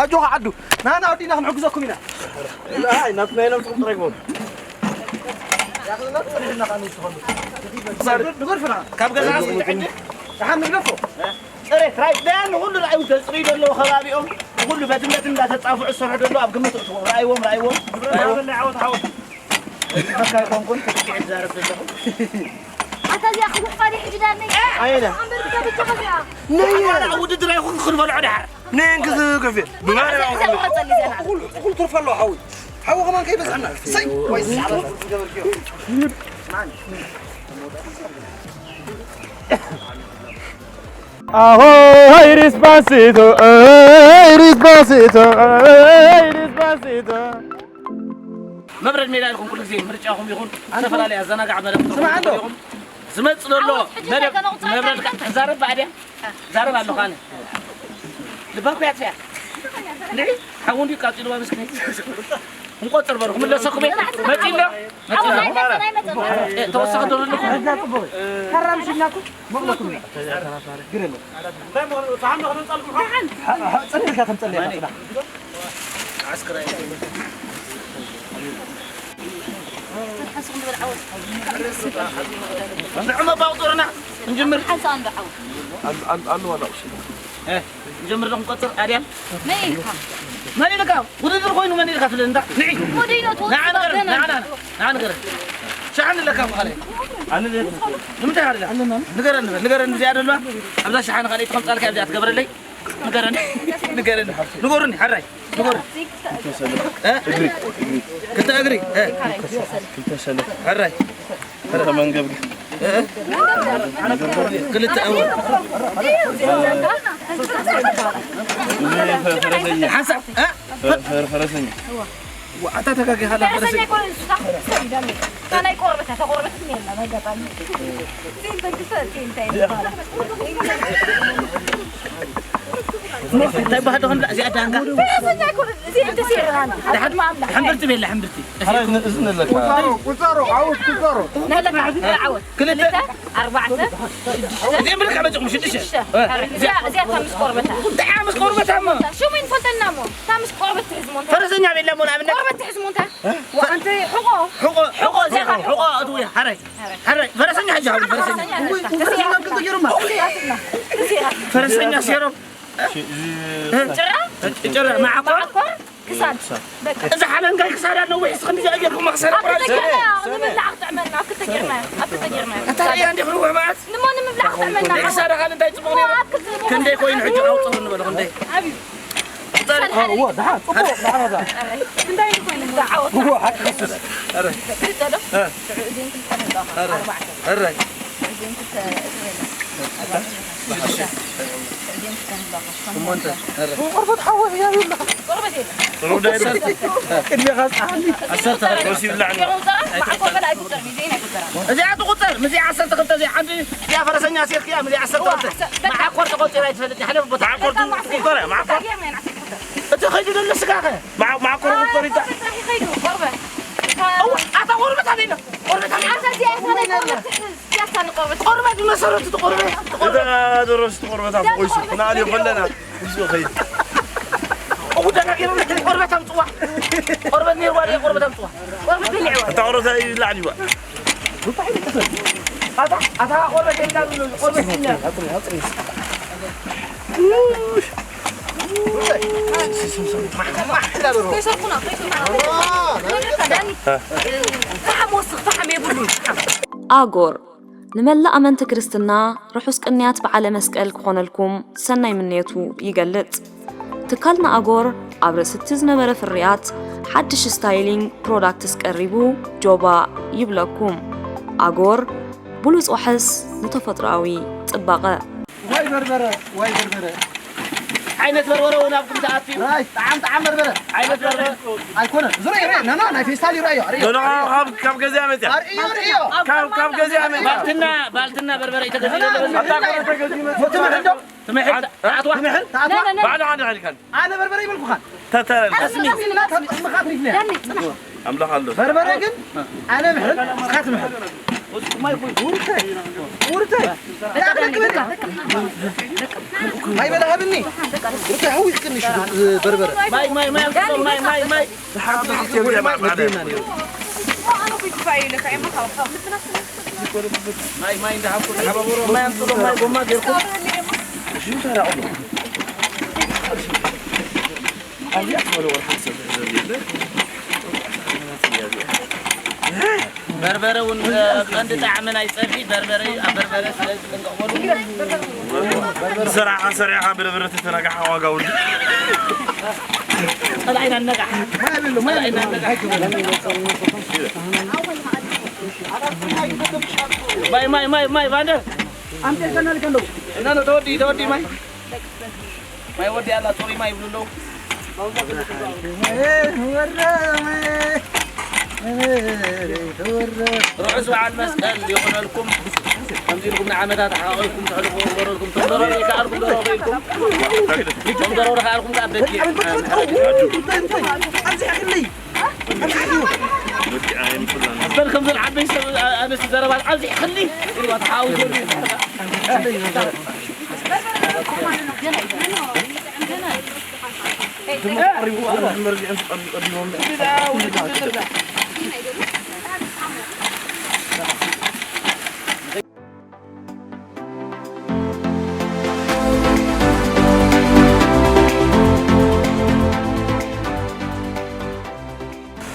ኣጆኻ ዓዱ፣ ናና ወዲና ክንሕግዘኩም ኢና። ኣይ፣ ናትና ኢሎም ትኹም ጥራይ ግበሩ። ንጎርፍና። ካብ ገዛ ኣስሊ ትዕዲ። ደሓን ንግደፎ። ጥሬ፣ ጥራይ፣ ደያን ንኹሉ ርኣዩ ተጽርዩ ዘሎ ከባቢኦም፣ ንኹሉ በትነትን እንዳተጻፍዑ ዝሰርሑ ዘሎ ኣብ ግምት እትዎ። ርኣይዎም፣ ርኣይዎም። ርኣይዎም። ዓወት፣ ዓወት። በካ ኣይኮንኩን፣ ትክክዕ ዝዛረብ ዘለኹ። ኣታ እዚኣ ክጉሕፋ ድዩ ሕጂ ዳኒ? ኣየለ። ኣንበር ብታ ብቻ ከዚኣ። ነየ። ኣታ ውድድር ኣይኹን ክንበልዖ ደሓር። ነየን ክዝገፍ እየ። ብማርያም። እዛ ቆርጸኒ እዚኣ። እኹል፣ እኹል ትርፋ ኣለዎ ሓዊ። ሓዊ ከማን ከይበዝሐና። ሰይ። ወይ ሰዓት ዝገበርክዮ። ኣሆ፣ ሃይ ሪስፓሲቶ፣ ኣይ ሪስፓሲቶ፣ ኣይ ሪስፓሲቶ። መብረድ ሜዳ ኢልኩም ኩሉ ግዜ ምርጫኹም ይኹን። ኣንቱ ዝተፈላለየ ኣዘናጋዕ መደብ ስማዕ እንዶ። ትረኽቡ ኢኹም። ዝመጽእ ዘሎ ኣሁን ሕጂ መደብ ከነቑጽር መብረድ ኣይከኣልን። ትዛረብ ብኣድያ? ዛረብ ኣለኹ ኣነ። ልባኩ ያጥፍያ። እንድዒ፣ ሓው እንድዩ ቃጺልዋ ምስኪን። እንቆጽር በሉ፣ ክምለሰኩም እየ። መጺእ ኣሎ? መጺእ ኣሎ? እ፣ ተወሰኸ ዶ ኣለኩም? ንዑ መባቑ ጦርና እንጅምር። ሓንሳ እንዶ ዓው። ኣሉ፣ ኣሉ፣ ኣሉ ዋላ ቁሲ። እ፣ እንጀምር ዶ ክንቆጽር ኣድያም? መን ኢልካ? መን ኢልካ? ውድድር ኮይኑ መን ኢልካ ትብል እንዳ? ንዒ። ወደይ ነው ንዓ ንገረን፣ ትወስድ ንዓ፣ ንዓ፣ ንዓ ንገረን። ሸሓን ኣለካ ብኻልእ። ኣነ ለ- ንምንታይ ሃርዳ? ንገረን፣ ንገረን፣ ንገረን እዚኣ ደለዋ። ኣብዛ ሸሓን ካልእ ትኸምጻልካ ኣብዚኣ ትገብረለይ። ንገረን፣ ንገረን፣ ንገሩኒ፣ ሓራይ፣ ንገሩኒ። እ? ክልተ እግሪ፣ እ? ሕራይ። ክልተ መንገብገብ። እ? ክልተ እግሪ። ሓንሳእ፣ እ? ፈ-፣ ፈ-፣ ፈረሰኛ። ዋ፣ ኣታ ተጋጊኻ ኣላ ፈረሰኛ ፈረሰኛ። ኣይኮነን፣ እሱ ታኽሲ እዩ፣ ዳኒ። እታ ናይ ቆርበት እያ፣ እታ ቆርበት ግን የላን፣ ኣጋጣሚ። እዚኤን ተንክሰ፣ እዚኤን እንታይ ይባላል? እንታይ በሃሊ ዶ ክንዳ እዚኣ ዳንጋ? ፈረሰኛ ኣይኮነን፣ እዚኤን ተሰይረናና። ደሓን፣ ሕድማ ኣምላኽ። ሕምብርቲ ቤላ፣ ሕምብርቲ። ሓራይ ን-፣ እዚ ንለካ። ቁጸሮ፣ ቁጸሮ፣ ዓወት ቁጸሮ። ነለካ፣ ዓወት። ክልተ። ክልተ፣ ኣርባዕተ፣ ሽዱሽተ። እዚኤን ብልካ መጽኹም፣ ሽዱሽተ። ሽዱሽተ። እዚኣ፣ እዚኣ እታ ምስ ቆርበታ። እንታይ ምስ ቆርበታ እሞ? ሽሙ ይንፈልጠልና እሞ። እታ ምስ ቆርበት ትሕዝ እሞ እንታይ? ፈረሰኛ ቤላ እሞ ንኣብነት። ቆርበት ትሕዝ እሞ እንታይ? እ? ወ-፣ ኣንቲ ሕቆ። ሕቆ፣ ሕቆ፣ እዚኣ እዚኣ፣ ሕቆ፣ ኣትውያ፣ ሓራይ። ሓራይ። ሓራይ፣ ፈረሰኛ ሕጂ ሓዊ፣ ፈረሰኛ። ፈረሰኛ ነሽ። ውይ፣ ውይ፣ ፈረሰኛ ክልተ ገይሮማ። ክልተ ገይሮማ። ፈረሰኛ ሴሮም። ጭራ? ጭራ፣ መዓኮር? መዓኮር? ክሳድ። በቃ። እዛ ሓለንጋይ ክሳዳ ነዊሕ እስኽንዲ ዚኣ ጌርኩም መኽሰር ኣብ ቁራን። ተጠቂምና፣ ንምብላዕ ክጥዕመና፣ ኣብ ክልተ ጌርና፣ ኣብ ክልተ ጌርና። እታ ርእያ እንዲኹም ውሕማት። ንሞ ንምብላዕ ክጥዕመና። ናይ ክሳዳ ኻል እንታይ ጽቡቕ ነይሩ? ኣብ ክልተ ክንደይ ኮይኑ ሕጂ ኣውጽሩ ንበሎ፣ ክንደይ? ዓብዩ። ቁጸር። እዋ፣ ደሓን፣ ጽቡቕ፣ ደሓን፣ ደሓን። ክንደይ ኮይኑ ዝዓወት? እዋ፣ ሓቂ ክስስ። ክልተ ዶ? እ። ሽዑ እዚን ክልተ ነጻ። ኣረ፣ ኣርባዕተ። ኣረ። እዚን ክልተ፣ እዚን ሽዱሽተ። እዚን ክልተ ነጻ። ሸሞንተ። ኣረ። ቆርበት ሓወ ህያብ የብልኻ። ቆርበት የለን። ጥሩ ዳይ። ዓሰርተ። ቅድሜኻ ጸሓኒ። ዓሰርተ። ወሲ ይብላዕ። ማዕኮር ኣይቁጸር፣ ሚዜን ኣይቁጸር። እዚኣ ትቑጸር፣ ምስዚ ዓሰርተ ክልተ እዚኣ ሓንቲ እዚኣ ፈረሰኛ ሴርክያ፣ ምስዚ ዓሰርተ ክልተ። እዋ፣ ዓሰርተ። መዓኮር ተቖጺራ ኣይትፈልጥ፣ ሓለፍ ቦታ። መዓኮር ትቑጸር እያ፣ መዓኮር። እታ ጌርና ኢና ዓሰርተ ክልተ። እቲ ኸይዱ ዘሎ ስጋኸ? መዓ-፣ መዓኮር ቁጸር ይታ። ቆርበት ጥራሕ ይኸይዱ፣ ቆርበት። እዋ፣ ኣታ ቆርበት ኣበይ ኣሎ? ቆርበት ኣበይ ኣሎ? ኣታ እዚኣ እታ ናይ ቆርበት ትሕዝ፣ እዚኣ እታ ንቆርበት። ቆርበት ብመሰረቱ እቲ ቆርበት፣ እቲ ቆርበት። እታ ደረስቲ ቆርበት ኣፎ ቆይሱ፣ እዛ ንኣልዮ ቆርበት። ከለና፣ ምስኡ ኸይድ። እው፣ ደጋጊሙ ቆርበት ኣምጽዋ። ቆርበት ነይርዋ ድያ? ቆርበት ኣምጽዋ። ቆርበት በሊዕዋ። እታ ቆርበት ይብላዕ ድዋ? ኣታ፣ ኣታ ቆርበት የብላዕ፣ ቆርበት ይብላዕ። ከይሰርኩና፣ ከይሰርኩና። ፈሓም ወስኽ፣ ፈሓም የብሉን። ኣጎር ንመላእ ኣመንቲ ክርስትና ርሑስ ቅንያት በዓለ መስቀል ክኾነልኩም ሰናይ ምንየቱ ይገልጽ። ትካልና ኣጎር ኣብ ርእሲ እቲ ዝነበረ ፍርያት ሓድሽ ስታይሊንግ ፕሮዳክትስ ቀሪቡ ጆባ ይብለኩም። ኣጎር ብሉጽ ዋሕስ ንተፈጥሮኣዊ ጽባቐ። ዋይ በርበረ፣ ዋይ በርበረ። ዓይነት በርበረ እውን ኣብ ክንዲ ኣትዩ። ራይ፣ ጠዓም፣ ጠዓም በርበረ። ዓይነት በርበረ። ኣይኮነን። እዚ ርኣዮ፣ ርኣዮ። ና፣ ና፣ ናይ ፌስታል ይርኣዮ። ርኣዮ። ኖ፣ ኖ፣ ካብ፣ ካብ ገዚኣ መጽያ። ኣርእዮ፣ ርኣዮ። ካብ፣ ካብ ገዚኣ መጽያ። ባልትና፣ ባልትና በርበረ እዩ ተገዚኡ ዘሎ። ኣታ ካብ ተገዚኡ መጽያ። ትምሕል ዶ? ትምሕል፣ ኣን-፣ ትኣትዋ? ትምሕል፣ ትኣትዋ? ና፣ ና፣ ና። ባዕሉ ሓደ ሓደ ካልካ። ኣነ በርበረ ይበልኩኻን። ተተ-፣ ጠስሚ። ጠስሚ፣ ጠስሚ፣ ጠስሚ፣ ጠስሚ። ኣምላኽ ኣሎ። በርበረ ግን ኣነ ምሕል፣ ንስኻ ትምሕል። ውርተይ፣ ውርተይ። ማይ በላ ሃብኒ። ውርተይ፣ ሃዊኽክኒ ሽጉጥ በርበረ። ማይ፣ ማይ፣ ማይ፣ ኣምፅኦም፣ ማይ፣ ማይ፣ ማይ። ዝሓብቱ ሓፍቲ ማይ ግዴና ነይሩ። ማይ፣ ማይ፣ እንዳሓብኩ፣ ሓባበሮ፣ ማይ ኣምፅኦም፣ ማይ ጎማ ጌርኩም። እሺ፣ ተራቑ። በርበረ እውን ቀንዲ ጣዕሚ ናይ ፀብሒ በርበረ እዩ። ኣብ በርበረ ስለ ዝጥንቀቕ በሉ። ሰራዕኻ ሰሪዕኻ ብርብረ ተተናጋሕኻ ዋጋ ውድ። ፀላኢና ነጋሕ። ፀላኢና ነጋሕ። ማይ፣ ማይ፣ ማይ፣ ማይ፣ ቫንደር። እና ነው፣ ተወዲ፣ ተወዲ፣ ማይ። ማይ ወዲ ኣላ፣ ጽሩይ ማይ ይብሉ ኣለዉ። ርሑስ በዓል መስቀል ይኹነልኩም። ከምዚ ኢልኩም ንዓመታት ሓቒፍኩም ተሕልፉ ይግበረልኩም። ቶም ደሮ ዘይከኣልኩም ደሮ ኽኢልኩም፣ ቶም ደሮ ዝኸኣልኩም ከኣ በጊዕ። በል ከምዘን ዓበይቲ ሰብ ኣነስቲ ዘረባ ኣብዚ ሕሊ ኢልዋ ተሓዊሱ።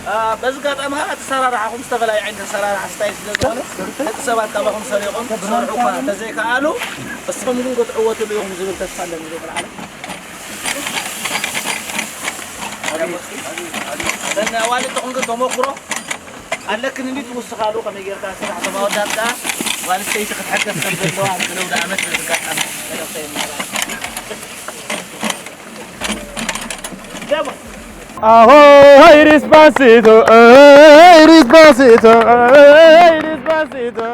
አ፣ በዚ ኣጋጣሚ ኸዓ ኣሰራርሓኹም ዝተፈላለየ ዓይነት ኣሰራርሓ ስታይል ስለ ዝኾነ፣ ደቂ ሰባት ካባኹም ሰሪቖም ክሰርሑ እኳ እንተዘይከኣሉ፣ እስኹም ግን ክትዕወትሉ ኢኹም ዝብል ተስፋ ኣለኒ። ዶ ክልዓለ? እተን ኣዋልድ ተኹን ግን ተመክሮ ኣለክን እንዲ ትውስኻሉ፣ ከመይ ጌርካ ስራሕ ተማወዳት ከኣ ጓል ኣንስተይቲ ክትሕገዝ ከም ዘለዋ ኣብ ቅድሚ ኣውደ ዓመት በዚ ኣጋጣሚ መልእኽተይ የመሓላልፍ። Aho, hey, Despacito, hey, Despacito, hey, Despacito.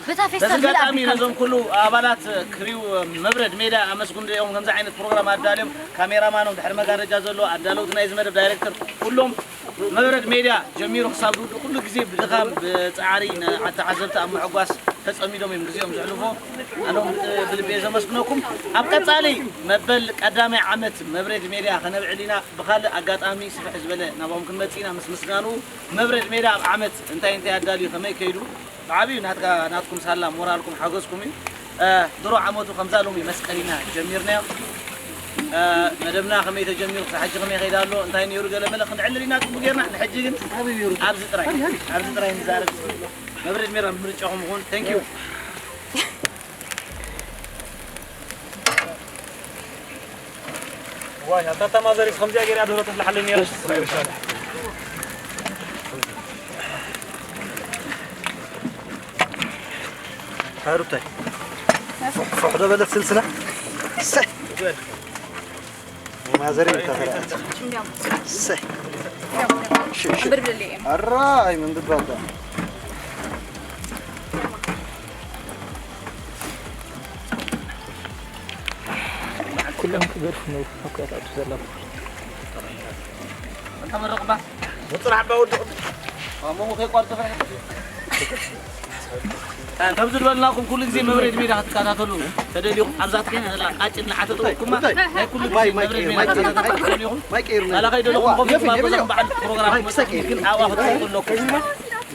በታ በዚ ፌስታል ኣጋጣሚ ነዞም ኩሉ ኣባላት ክሪው መብረድ ሜዳ ኣመስግን። ሪኦም ከምዚ ዓይነት ፕሮግራም ኣዳልዮም፣ ካሜራማኖም፣ ድሕሪ መጋረጃ ዘሎ ኣዳለውቲ ናይዚ መደብ ዳይሬክተር፣ ኩሎም መብረድ ሜድያ ጀሚሩ ክሳብ ዝውድእ ኩሉ ግዜ ብድኻም ብጻዕሪ ንተዓዘብቲ ኣብ ምሕጓስ ተጸሚዶም እዮም ግዜኦም ዘሕልፎ። ኣነም ብልቢ እየ ዘመስግነኩም። ኣብ ቀጻሊ መበል ቀዳማይ ዓመት መብረድ ሜድያ ከነብዕል ኢና። ብኻልእ ኣጋጣሚ ስፍሕ ዝበለ ናባኹም ክንመጽእ ኢና። ምስ ምስጋንኡ መብረድ ሜድያ ኣብ ዓመት እንታይ እንታይ ኣዳልዩ ከመይ ከይዱ ብዓብዩ ናትካ ናትኩም ሳላ ሞራልኩም ሓገዝኩም እዩ። ድሮ ዓመቱ ከምዛ ሎሚ መስቀል ኢና ጀሚርናዮ። መደብና ከመይ ተጀሚሩ፣ ክሳብ ሕጂ ከመይ ከይዳ ኣሎ፣ እንታይ ነይሩ፣ ገለ መለ ክንዕልል ኢና ጽቡቅ ጌርና። ንሕጂ ግን ኣብዚ ጥራይ፣ ኣብዚ ጥራይ ንዛረብ። መብረድ ሜራ ምርጫኹም ይኹን። Thank you። ዋይ፣ ኣታ ተማዘሪት ከምዚኣ ገይራ ድሮ ተፍልሓለይ ነይራ። ሃሩታይ። ፉሕ ዶ በለት ስልስላ። ሰይ። ማዘሪ ተፈረአት። ሰይ። ሽ- ሽ- ብርብርሌ እዮም። ኣራይ ምን ድባዳ። ኩሎም ክገድፉ ነው እኮ ያጣጡ ዘለኹ። ተመረቑባ። ወጥራ ዓባ ወዲ። ኣሞ ከይቋርጥ። ከምዚ ዝበልናኩም ኩሉ ግዜ መብሬድ ሜዳ ክትከታተሉ ተደልዩኹም ኣብዛ ታሕቲ ዘላ ቃጭል ንዓተጥኩማ ናይ ኩሉ ግዜ መብሬድ ሜዳ ክትከታተሉ ተደልዩኹም። ማይ ቀይሩ ናይ- ኣላ ከይደለኹም ኮፍ ኢልኩም ኣብ ገዛኹም በዓል ፕሮግራም ክመጽእ ግን ኣብኣ ክትፈልጡ ኣለኩም።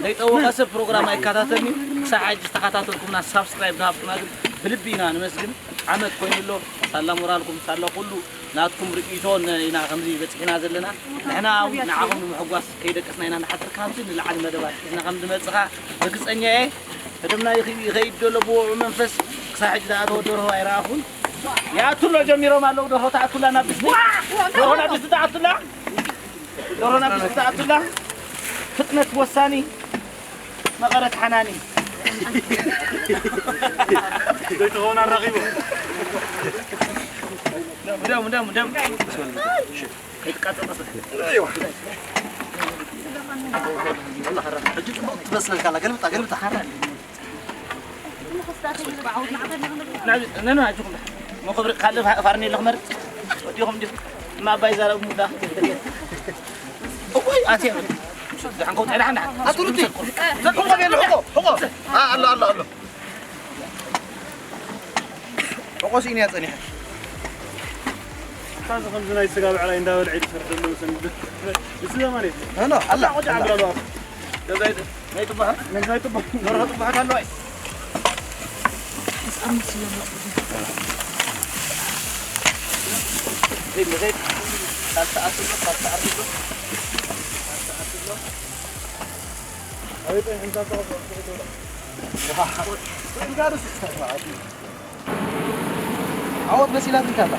ዘይጠወቐ ሰብ ፕሮግራም ኣይከታተልን እዩ። ክሳብ ሕጂ ዝተኸታተልኩምና ሳብስክራይብ ዝሃብኩምና ግን ብልቢ ኢና ንመስግን። ዓመት ኮይኑ ኣሎ። ሳላ ሞራልኩም ሳላ ኩሉ ናትኩም ርእይቶ ነ- ኢና ከምዚ በፂሕና ዘለና። ንሕና እውን ንዓኹም ንምሕጓስ ከይደቀስና ኢና ንሓስር። ካብዚ ንላዕሊ መደባት ሒዝና ከም ዝመፅኻ ርግፀኛ እየ። መደብና ይኸ- ይኸይድ ዘሎ ብውዑ መንፈስ። ክሳብ ሕጂ ዝኣተወ ደርሆ ኣይረኣኹን። ይኣቱ ኣሎ፣ ጀሚሮም ኣለዉ። ደርሆ ተኣቱላ ናብ ድስቲ። ደርሆ ናብ ድስቲ ተኣቱላ። ደርሆ ናብ ድስቲ ተኣቱላ። ፍጥነት ወሳኒ። መቐረት ሓናኒ። ዘይትኸውን ኣራኺቡ። ደም፣ ደም፣ ደም። ከይትቃጸል። ኣይዋ። ወላሂ ሕጂ ጽቡቕ ትመስለልካ ኣላ። ገልብጣ፣ ገልብጣ። ና፣ ና፣ ና፣ ኣጆኹም። መኸብሪ ካልእ ፋ-፣ ፋርኔሎ ክመርጽ። ወዲኹም እንዲኹም። እማ ኣባይ ዛረብ ሙዳ። እኮይ፣ ኣትየ። ዝሓንከው ጣይዳ ሓንዳ። ኣቱርቲ። ዘኩም ቆቤሉ፣ ሕቆ፣ ሕቆ። ኣ፣ ኣሎ፣ ኣሎ፣ ኣሎ። ሕቆ ስኢንያ ጸኒሐ። ካዚ ከምዚ ናይ ስጋ ብዕራይ እንዳበልዐ ይሰርሕ ዘሎ ሰንድ። እዚ ዘማን እዩ። ኖ፣ ኖ፣ ኣላ፣ ቆጫ ኣላ። ዓብራ ኣለዋ። ገዛይ ናይ ጥባሓ? ናይ ጥባሓ። ደርሆ ጥባሓ ኣለዋ። ዓወት መሲላትካ ኣላ።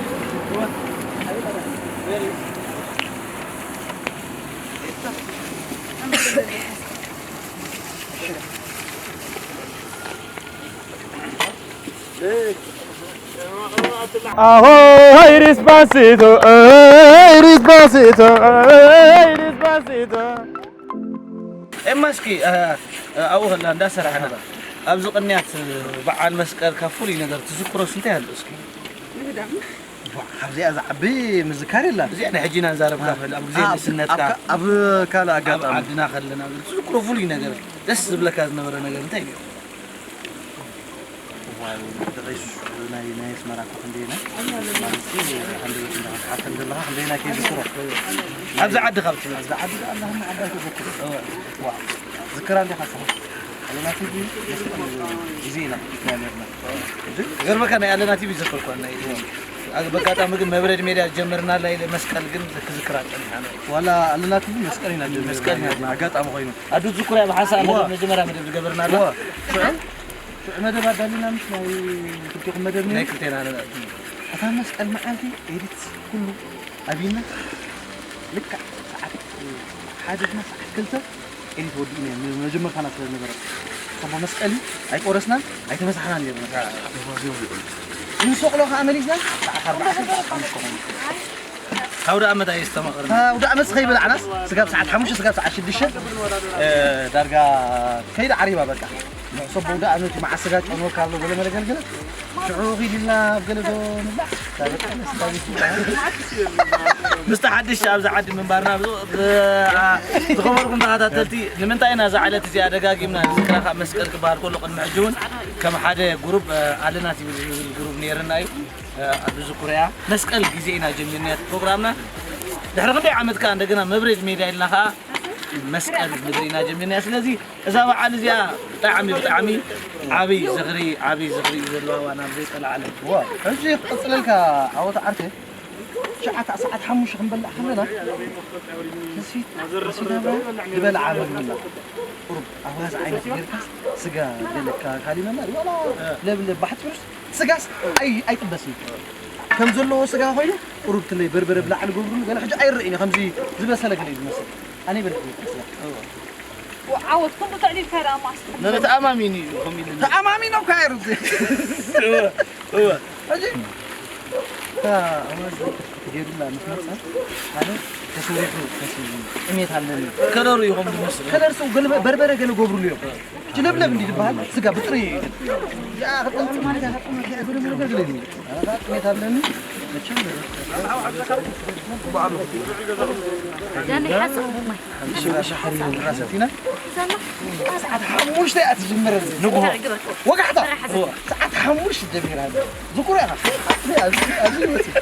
Aho, hey, Despacito, hey, Despacito, hey, Despacito. ኤማ፣ እስኪ፣ እ፣ እ፣ ኣብኡ ከላ እንዳሰራሕና፣ ኣብዚ ቅንያት በዓል መስቀል ካብ ፍሉይ ነገር ትዝክሮስ እንታይ ኣሎ እስኪ? ንግዳም። ዋ፣ ካብዚኣ ዝዓቢ ምዝካር የላን። እዚኣ ናይ ሕጂ ኢና ንዛረብ፣ ካብ ኣብ ግዜ ኣብ፣ ንእስነትካ፣ ኣብ ካ-፣ ኣብ ካልእ ኣብ ኣጋጣሚ። ዓድና ከለና ትዝክሮ ፍሉይ ነገር፣ ደስ ዝብለካ ዝነበረ ነገር እንታይ እዩ? ዋው፣ ደቂሱ ናይ፣ ናይ ኣስመራ እኮ ክንደየናይ? ማለት፣ ክንደይ ኢኻ ትሓተም ዘለኻ፣ ክንደየናይ ከይዝክሮ? ኣብዚ ዓዲ ካብ ትመጽእ? ኣብዚ ዓዲ፣ ኣላህና ዓዲ ኣይተዘክሮ። እወ። ዋው፣ ዝክራ እንዲኻ ትስሕብ። ኣለና ቲቪ፣ መስቀል ግዜ ኢና፣ ኢና ነርና። ገርመካ ናይ ኣለና ቲቪ ዘከርኳ፣ ናይ፣ ኣብ፣ በጋጣሚ ግን መብረድ ሜድያ ጀመርና ላይ መስቀል ግን ክዝክራ ጸኒሓ ነው። ዋላ ኣለና ቲቪ መስቀል ኢና ጀመርና። መስቀል ኢና። ኣጋጣሚ ኮይኑ። ኣዱ ዝኩራ ብሓንሳእ እዋ። መደብ መጀመርያ መደብ ዝገበርና ኣላ። እዋ። ሽዑ፣ ሽዑ መደብ ኣዳሊና ምስ ናይ ክልቲኹም መደብ ናይ ነይሩ። ክልቴና ነበር። እታ መስቀል መዓልቲ ኤዲት ኩሉ ኣቢና ልክዕ ሰዓት ሓደ ድና ሰዓት ክልተ ኤዲት ወዲእና መጀመርታና ስለ ዝነበረ። እሞ መስቀል ኣይቆረስናን ኣይተመሳሕናን ነይርና። ንሰቕሎ ከዓ መሊስና ሰዓት ኣርባዕተ ሰዓት ሓሙሽተ ኮይኑ። ኣውደ ዓመት ኣየስተማቕርና። ኣውደ ዓመት ከይበላዕናስ ስጋብ ሰዓት ሓሙሽተ ስጋብ ሰዓት ሽዱሽተ፣ እ፣ ዳርጋ ከይዳ ዓሪባ በቃ። ንሕሰቦ ኣውደ ዓመት መዓስ ስጋ ጨንወካ ኣሎ ገለ መለ ገለ ገለ። ሽዑ ኺድ ኢልና ኣብ ገለ ዶ ንብላዕ? ምስቲ ሓድሽ ኣብዚ ዓዲ ምንባርና ብ-፣ ብ-፣ ኣ፣ ዝኸበርኩም ተኸታተልቲ፣ ንምንታይ ኢና እዛ ዕለት እዚኣ ደጋጊምና ንዝክራ? ካብ መስቀል ክበሃል ከሎ ቅድሚ ሕጂ እውን ከም ሓደ ጉሩብ፣ እ፣ ኣለና ቲቪ ዝብል ጉሩብ ነይርና እዩ። እ፣ ኣብ ዝኩርያ መስቀል ግዜ ኢና ጀሚርና ፕሮግራምና። ድሕሪ ክንደይ ዓመት ከኣ እንደገና መብሬድ ሜድያ ኢልና ከኣ መስቀል ምድሪና ጀሚርና። ስለዚ እዛ በዓል እዚኣ ብጣዕሚ ብጣዕሚ ዓብይ ዝኽሪ ዓብይ ዝኽሪ እዩ ዘለዋ፣ ናብ ዘይጠልዓለም። ዋ፣ ሕጂ ክቕፅለልካ ዓወት ዓርከይ፣ ትሽዓተ ሰዓት ሓሙሽተ ክንበልዕ ከለና፣ ተስፊት፣ ተስፊት ዝበልዓ ምግብና ቁሩብ ኣዋዝ ዓይነት ጌርካስ፣ ስጋ ገለ ካ-፣ ካሊመና ድዩ? ዋላ ለብለብ፣ ብሓጺሩስ ስጋስ ኣይ-፣ ኣይጥበስን። ከም ዘለዎ ስጋ ኮይኑ፣ ቁሩብ ትለይ በርበረ ብላዕሊ ገብሩሉ፣ ገለ ሕጂ ኣይረእን እዩ፣ ከምዚ ዝበሰለ ገለ እዩ ዝመስል። ኣነ ይበልዕ ስጋ። እወ። ዓወት፣ ከምኡ ተዕሊልካ ደኣ ማስ። ነነ ተኣማሚኑ እዩ፣ ከምኡ ኢሉ። ተኣማሚኑ እኳ እዩ ርዚ። እወ፣ እወ። ሕጂ፣ እታ ኣዋዝ ገይሩላ ምስ መጻ፣ ኣነ ተሰሪሑ፣ ተሰሪሑ፣ ጥሜት ኣለኒ። ከለሩ እዩ ከምኡ ዝመስል። ከለር ሰው ገለ በርበረ ገለ ገብሩሉ እዮም። ሕጂ ለብለብ እንዲ ዝበሃል ስጋ ብጥሬ እዩ። ያ፣ ክጥምት ማለት ያ፣ ክጥምት ያ፣ ገለ ገለ ገለ እዩ። ኣታ ጥሜት ኣለኒ። መቸም ዳኒ ሓጽብ ማይ። ሓንቲ ሽባ ሻሕሪ ራሰቲና። ሰዓት ሓሙሽተ እያ ትጅምር። ንግሆ። ወጋሕታ። ሰዓት ሓሙሽተ ጀሚራ። ዝኩር ኢኻ። ኣብዚ፣ ኣብዚ፣ ኣብዚ ይወጽእ።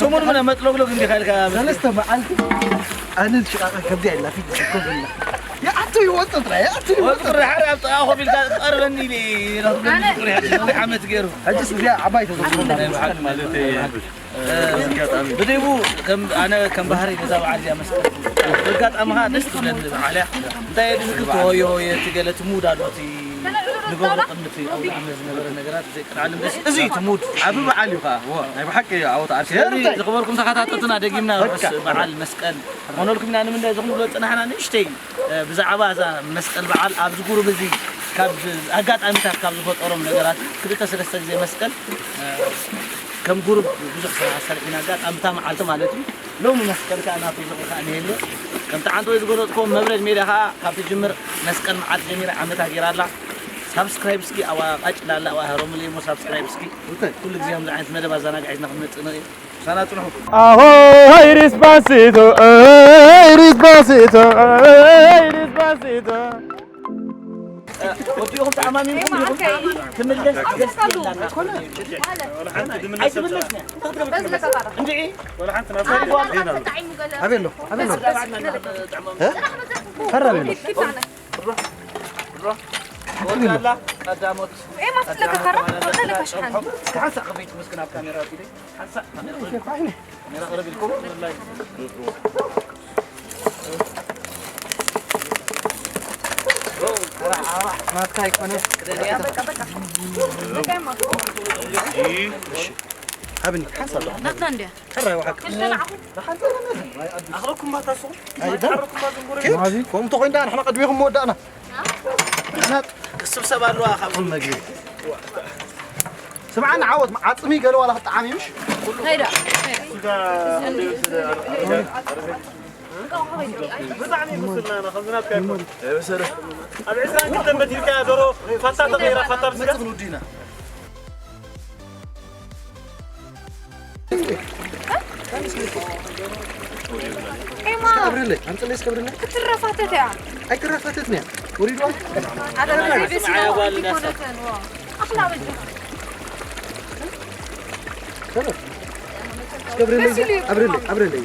ሰሙን ምን መጥለግለግ እንዲኻ ኢልካ? ሰለስተ መዓልቲ ኣነ ሽቓቕ ከብዲ ኣይላፊት ዝኮብልና። ይኣቱ ይወጽእ ጥራይ፣ ይኣቱ ይወጽእ። ወጽእ ጥራይ፣ ሓደ ኣብ ጥቓ ኮፍ ኢልካ ቀርበኒ ኢለ ኢለ ኣነ ዓመት ገይሩ። ሕጅስ እዚኣ ዓባይ ተዘክሮ። ናይ ብሓቂ ማለት እዩ። ብደይቡ ከም ኣነ ከም ባህሪ ነዛ በዓል እዚኣ መስቀል። በጋጣሚ ኸዓ ደስ ትብለኒ በዓል እያ። እንታይ እየ ዝዝክር፣ ሆየ ሆየ፣ እቲ ገለ እቲ ሙድ ኣሎ፣ እቲ ንገብሮ ቅድሚ እቲ ኣውደ ዓመት ዝነበረ ነገራት ዘይቀልዓለም ደስ፣ እዚ እዩ እቲ ሙድ። ዓቢ በዓል እዩ ኸዓ። እወ፣ ናይ ብሓቂ ዓወት ዓርኪ። ስለዚ ዝኸበርኩም ተኸታተልትና፣ ደጊምና በቃ። ርሑስ በዓል መስቀል። ኾነልኩም ኢና ንምንታይ እዚ ክንብሎ ዝጸናሕና ንእሽተይ፣ እ፣ ብዛዕባ እዛ መስቀል በዓል ኣብዚ ጉሩብ እዚ ካብ ኣጋጣሚታት ካብ ዝፈጠሮም ነገራት ክልተ ሰለስተ ግዜ መስቀል፣ እ፣ ከም ጉሩብ ብዙሕ ስራሕ ሰሪሕና ኣጋጣሚ እታ መዓልቲ ማለት እዩ። ሎሚ መስቀል ከኣ ናቱ ዝኽሪ ከኣ እንሄሉ። ከምቲ ዓንተወይ ዝገለጽክዎ መብረድ ሜድያ ከኣ ካብ ትጅምር መስቀል መዓልቲ ጀሚራ ዓመታ ገይራ ኣላ። ሳብስክራይብ እስኪ ኣዋ ቃጭ ላላ ኣዋ ሃሮምለይ እሞ ሳብስክራይብ እስኪ። እንታይ? ኩሉ ግዜ ከምዚ ዓይነት መደብ ኣዘናጋዒትና ክንመጽእ ንኽእል። ምሳና ጽንሑ። ኣሆይ ሪስፓንሲቶ፣ ኣይ ሪስፓንሲቶ፣ ኣይ ሪስፓንሲቶ። ወዲኹም ተኣማሚንኩም ዲኹም? ክምለስ ደስ ይላል። ኣይትምለስን እያ። እንድዒ። ኣቤሎ፣ ኣቤሎ። እ? ፈራ ኣቤሎ። ወዳላ ቀዳሞት። ኤማ፣ ፍትለካ ካራ፣ ፍትለካ ሽሓን። እስኪ ሓንሳእ ከፈይት መስክን ኣብ ካሜራ ፊት። ሓንሳእ ካሜራ። ካሜራ ቅርብ ኢልኩም። ናትካ ኣይኮነ። ሃብኒ፣ ሓንሳእ። ናትና እንድያ። ሕራይ ወሓቅ። ክልተ ንዓኹም። ኣኽረኩም ባታ ሱቕ። ኣይደል? ኣኽረኩም ባታ ዝንጎረ። ኬፍ? ከምኡ እንተኾይኑ ደኣ ንሕና ቀድሜኹም መወዳእና። ንሕና ክስብሰብ ኣለዋ ካብዚ መግቢ። ስምዓኒ ዓወት፣ ዓጽሚ ገለ ዋላ ክጠዓም እዩ፣ ምሽ? ከይዳ፣ ከይዳ። ብጣዕሚ ምስልና ኢና፣ ከምዚ ናትካ ኣይኮነን። ኣብ ዕስራን ክልተን በቲርካያ ዶሮ ፋታ ተቐይራ፣ ፋታ ብስጋ። ክንወዲ ኢና። ኤማ፣ ኣብርለይ፣ ኣምፅለይ እስከ ኣብርለይ። ክትረፋተት እያ። ኣይክረፋተትን እያ። ወሪድዋ። ኣረ፣ ዘይበስላ ኣይኮነትን፣ ዋ። ኣኽላ በጃ። ሰላም። እስከ ኣብርለይ፣ በስሊ። ኣብርለይ፣ ኣብርለይ።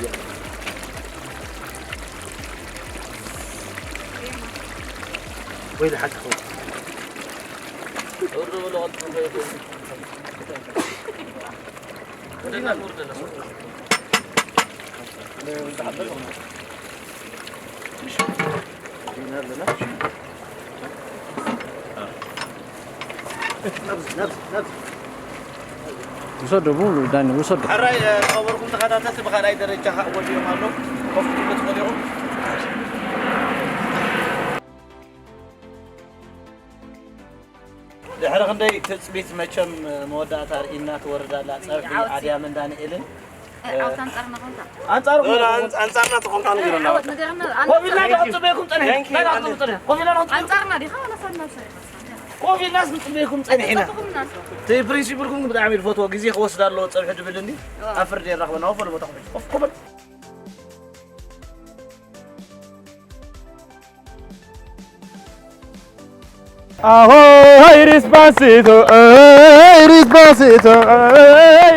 ወይ ለሓቂ ኸው። ውሰዶ፣ ብሙሉ ዳኒ፣ ውሰዶ። ሕራይ፣ እ፣ ዝኸበርኩም ተኸታተልቲ፣ ብኻልኣይ ደረጃ ከዓ ወዲኦም ኣለዉ። ኮፍ ክትብሉ ትኽእሉ ኢኹም። ድሕሪ ክንደይ ትጽቢት መቸም መወዳእታ ኣርኢና ትወርድ ኣላ። ጸብሒ ዓወት ኣድያምን ዳንኤልን። ዓወት ኣንጻርና ኾንካ። ኣንጻር ዞላ ኾንካ። ኣን-፣ ኣንጻርና ተኾንካ ንገረና። ዓወት ንገረና። ኮፍ ኢልና ኣነ ክንጽበየኩም ጸኒሕና። Thank you፣ ናይና ኣነ ክንጽበየኩም ጸኒሕና። ኮፍ ኢልና ክንጽበየኩም ጸኒሕና። ኮፍ ኢልናስ ክንጽበየኩም ጸኒሕና። ኣይተጸበኹምናስ። እቲ ፕሪንሲፕልኩም ብጣዕሚ ዝፈትዎ ግዜ ክወስድ ኣለዎ ጸብሒ ድብል እንዲ። እዋ። ኣብ ፍርዲ የራኽበና። ወፈሉ ቦታ ኮፍ፣ ኮፍ፣ ኮፍ። ኣሆይ ሪስፓንሲቶ፣ ኣይ ሪስፓንሲቶ፣ ኣይ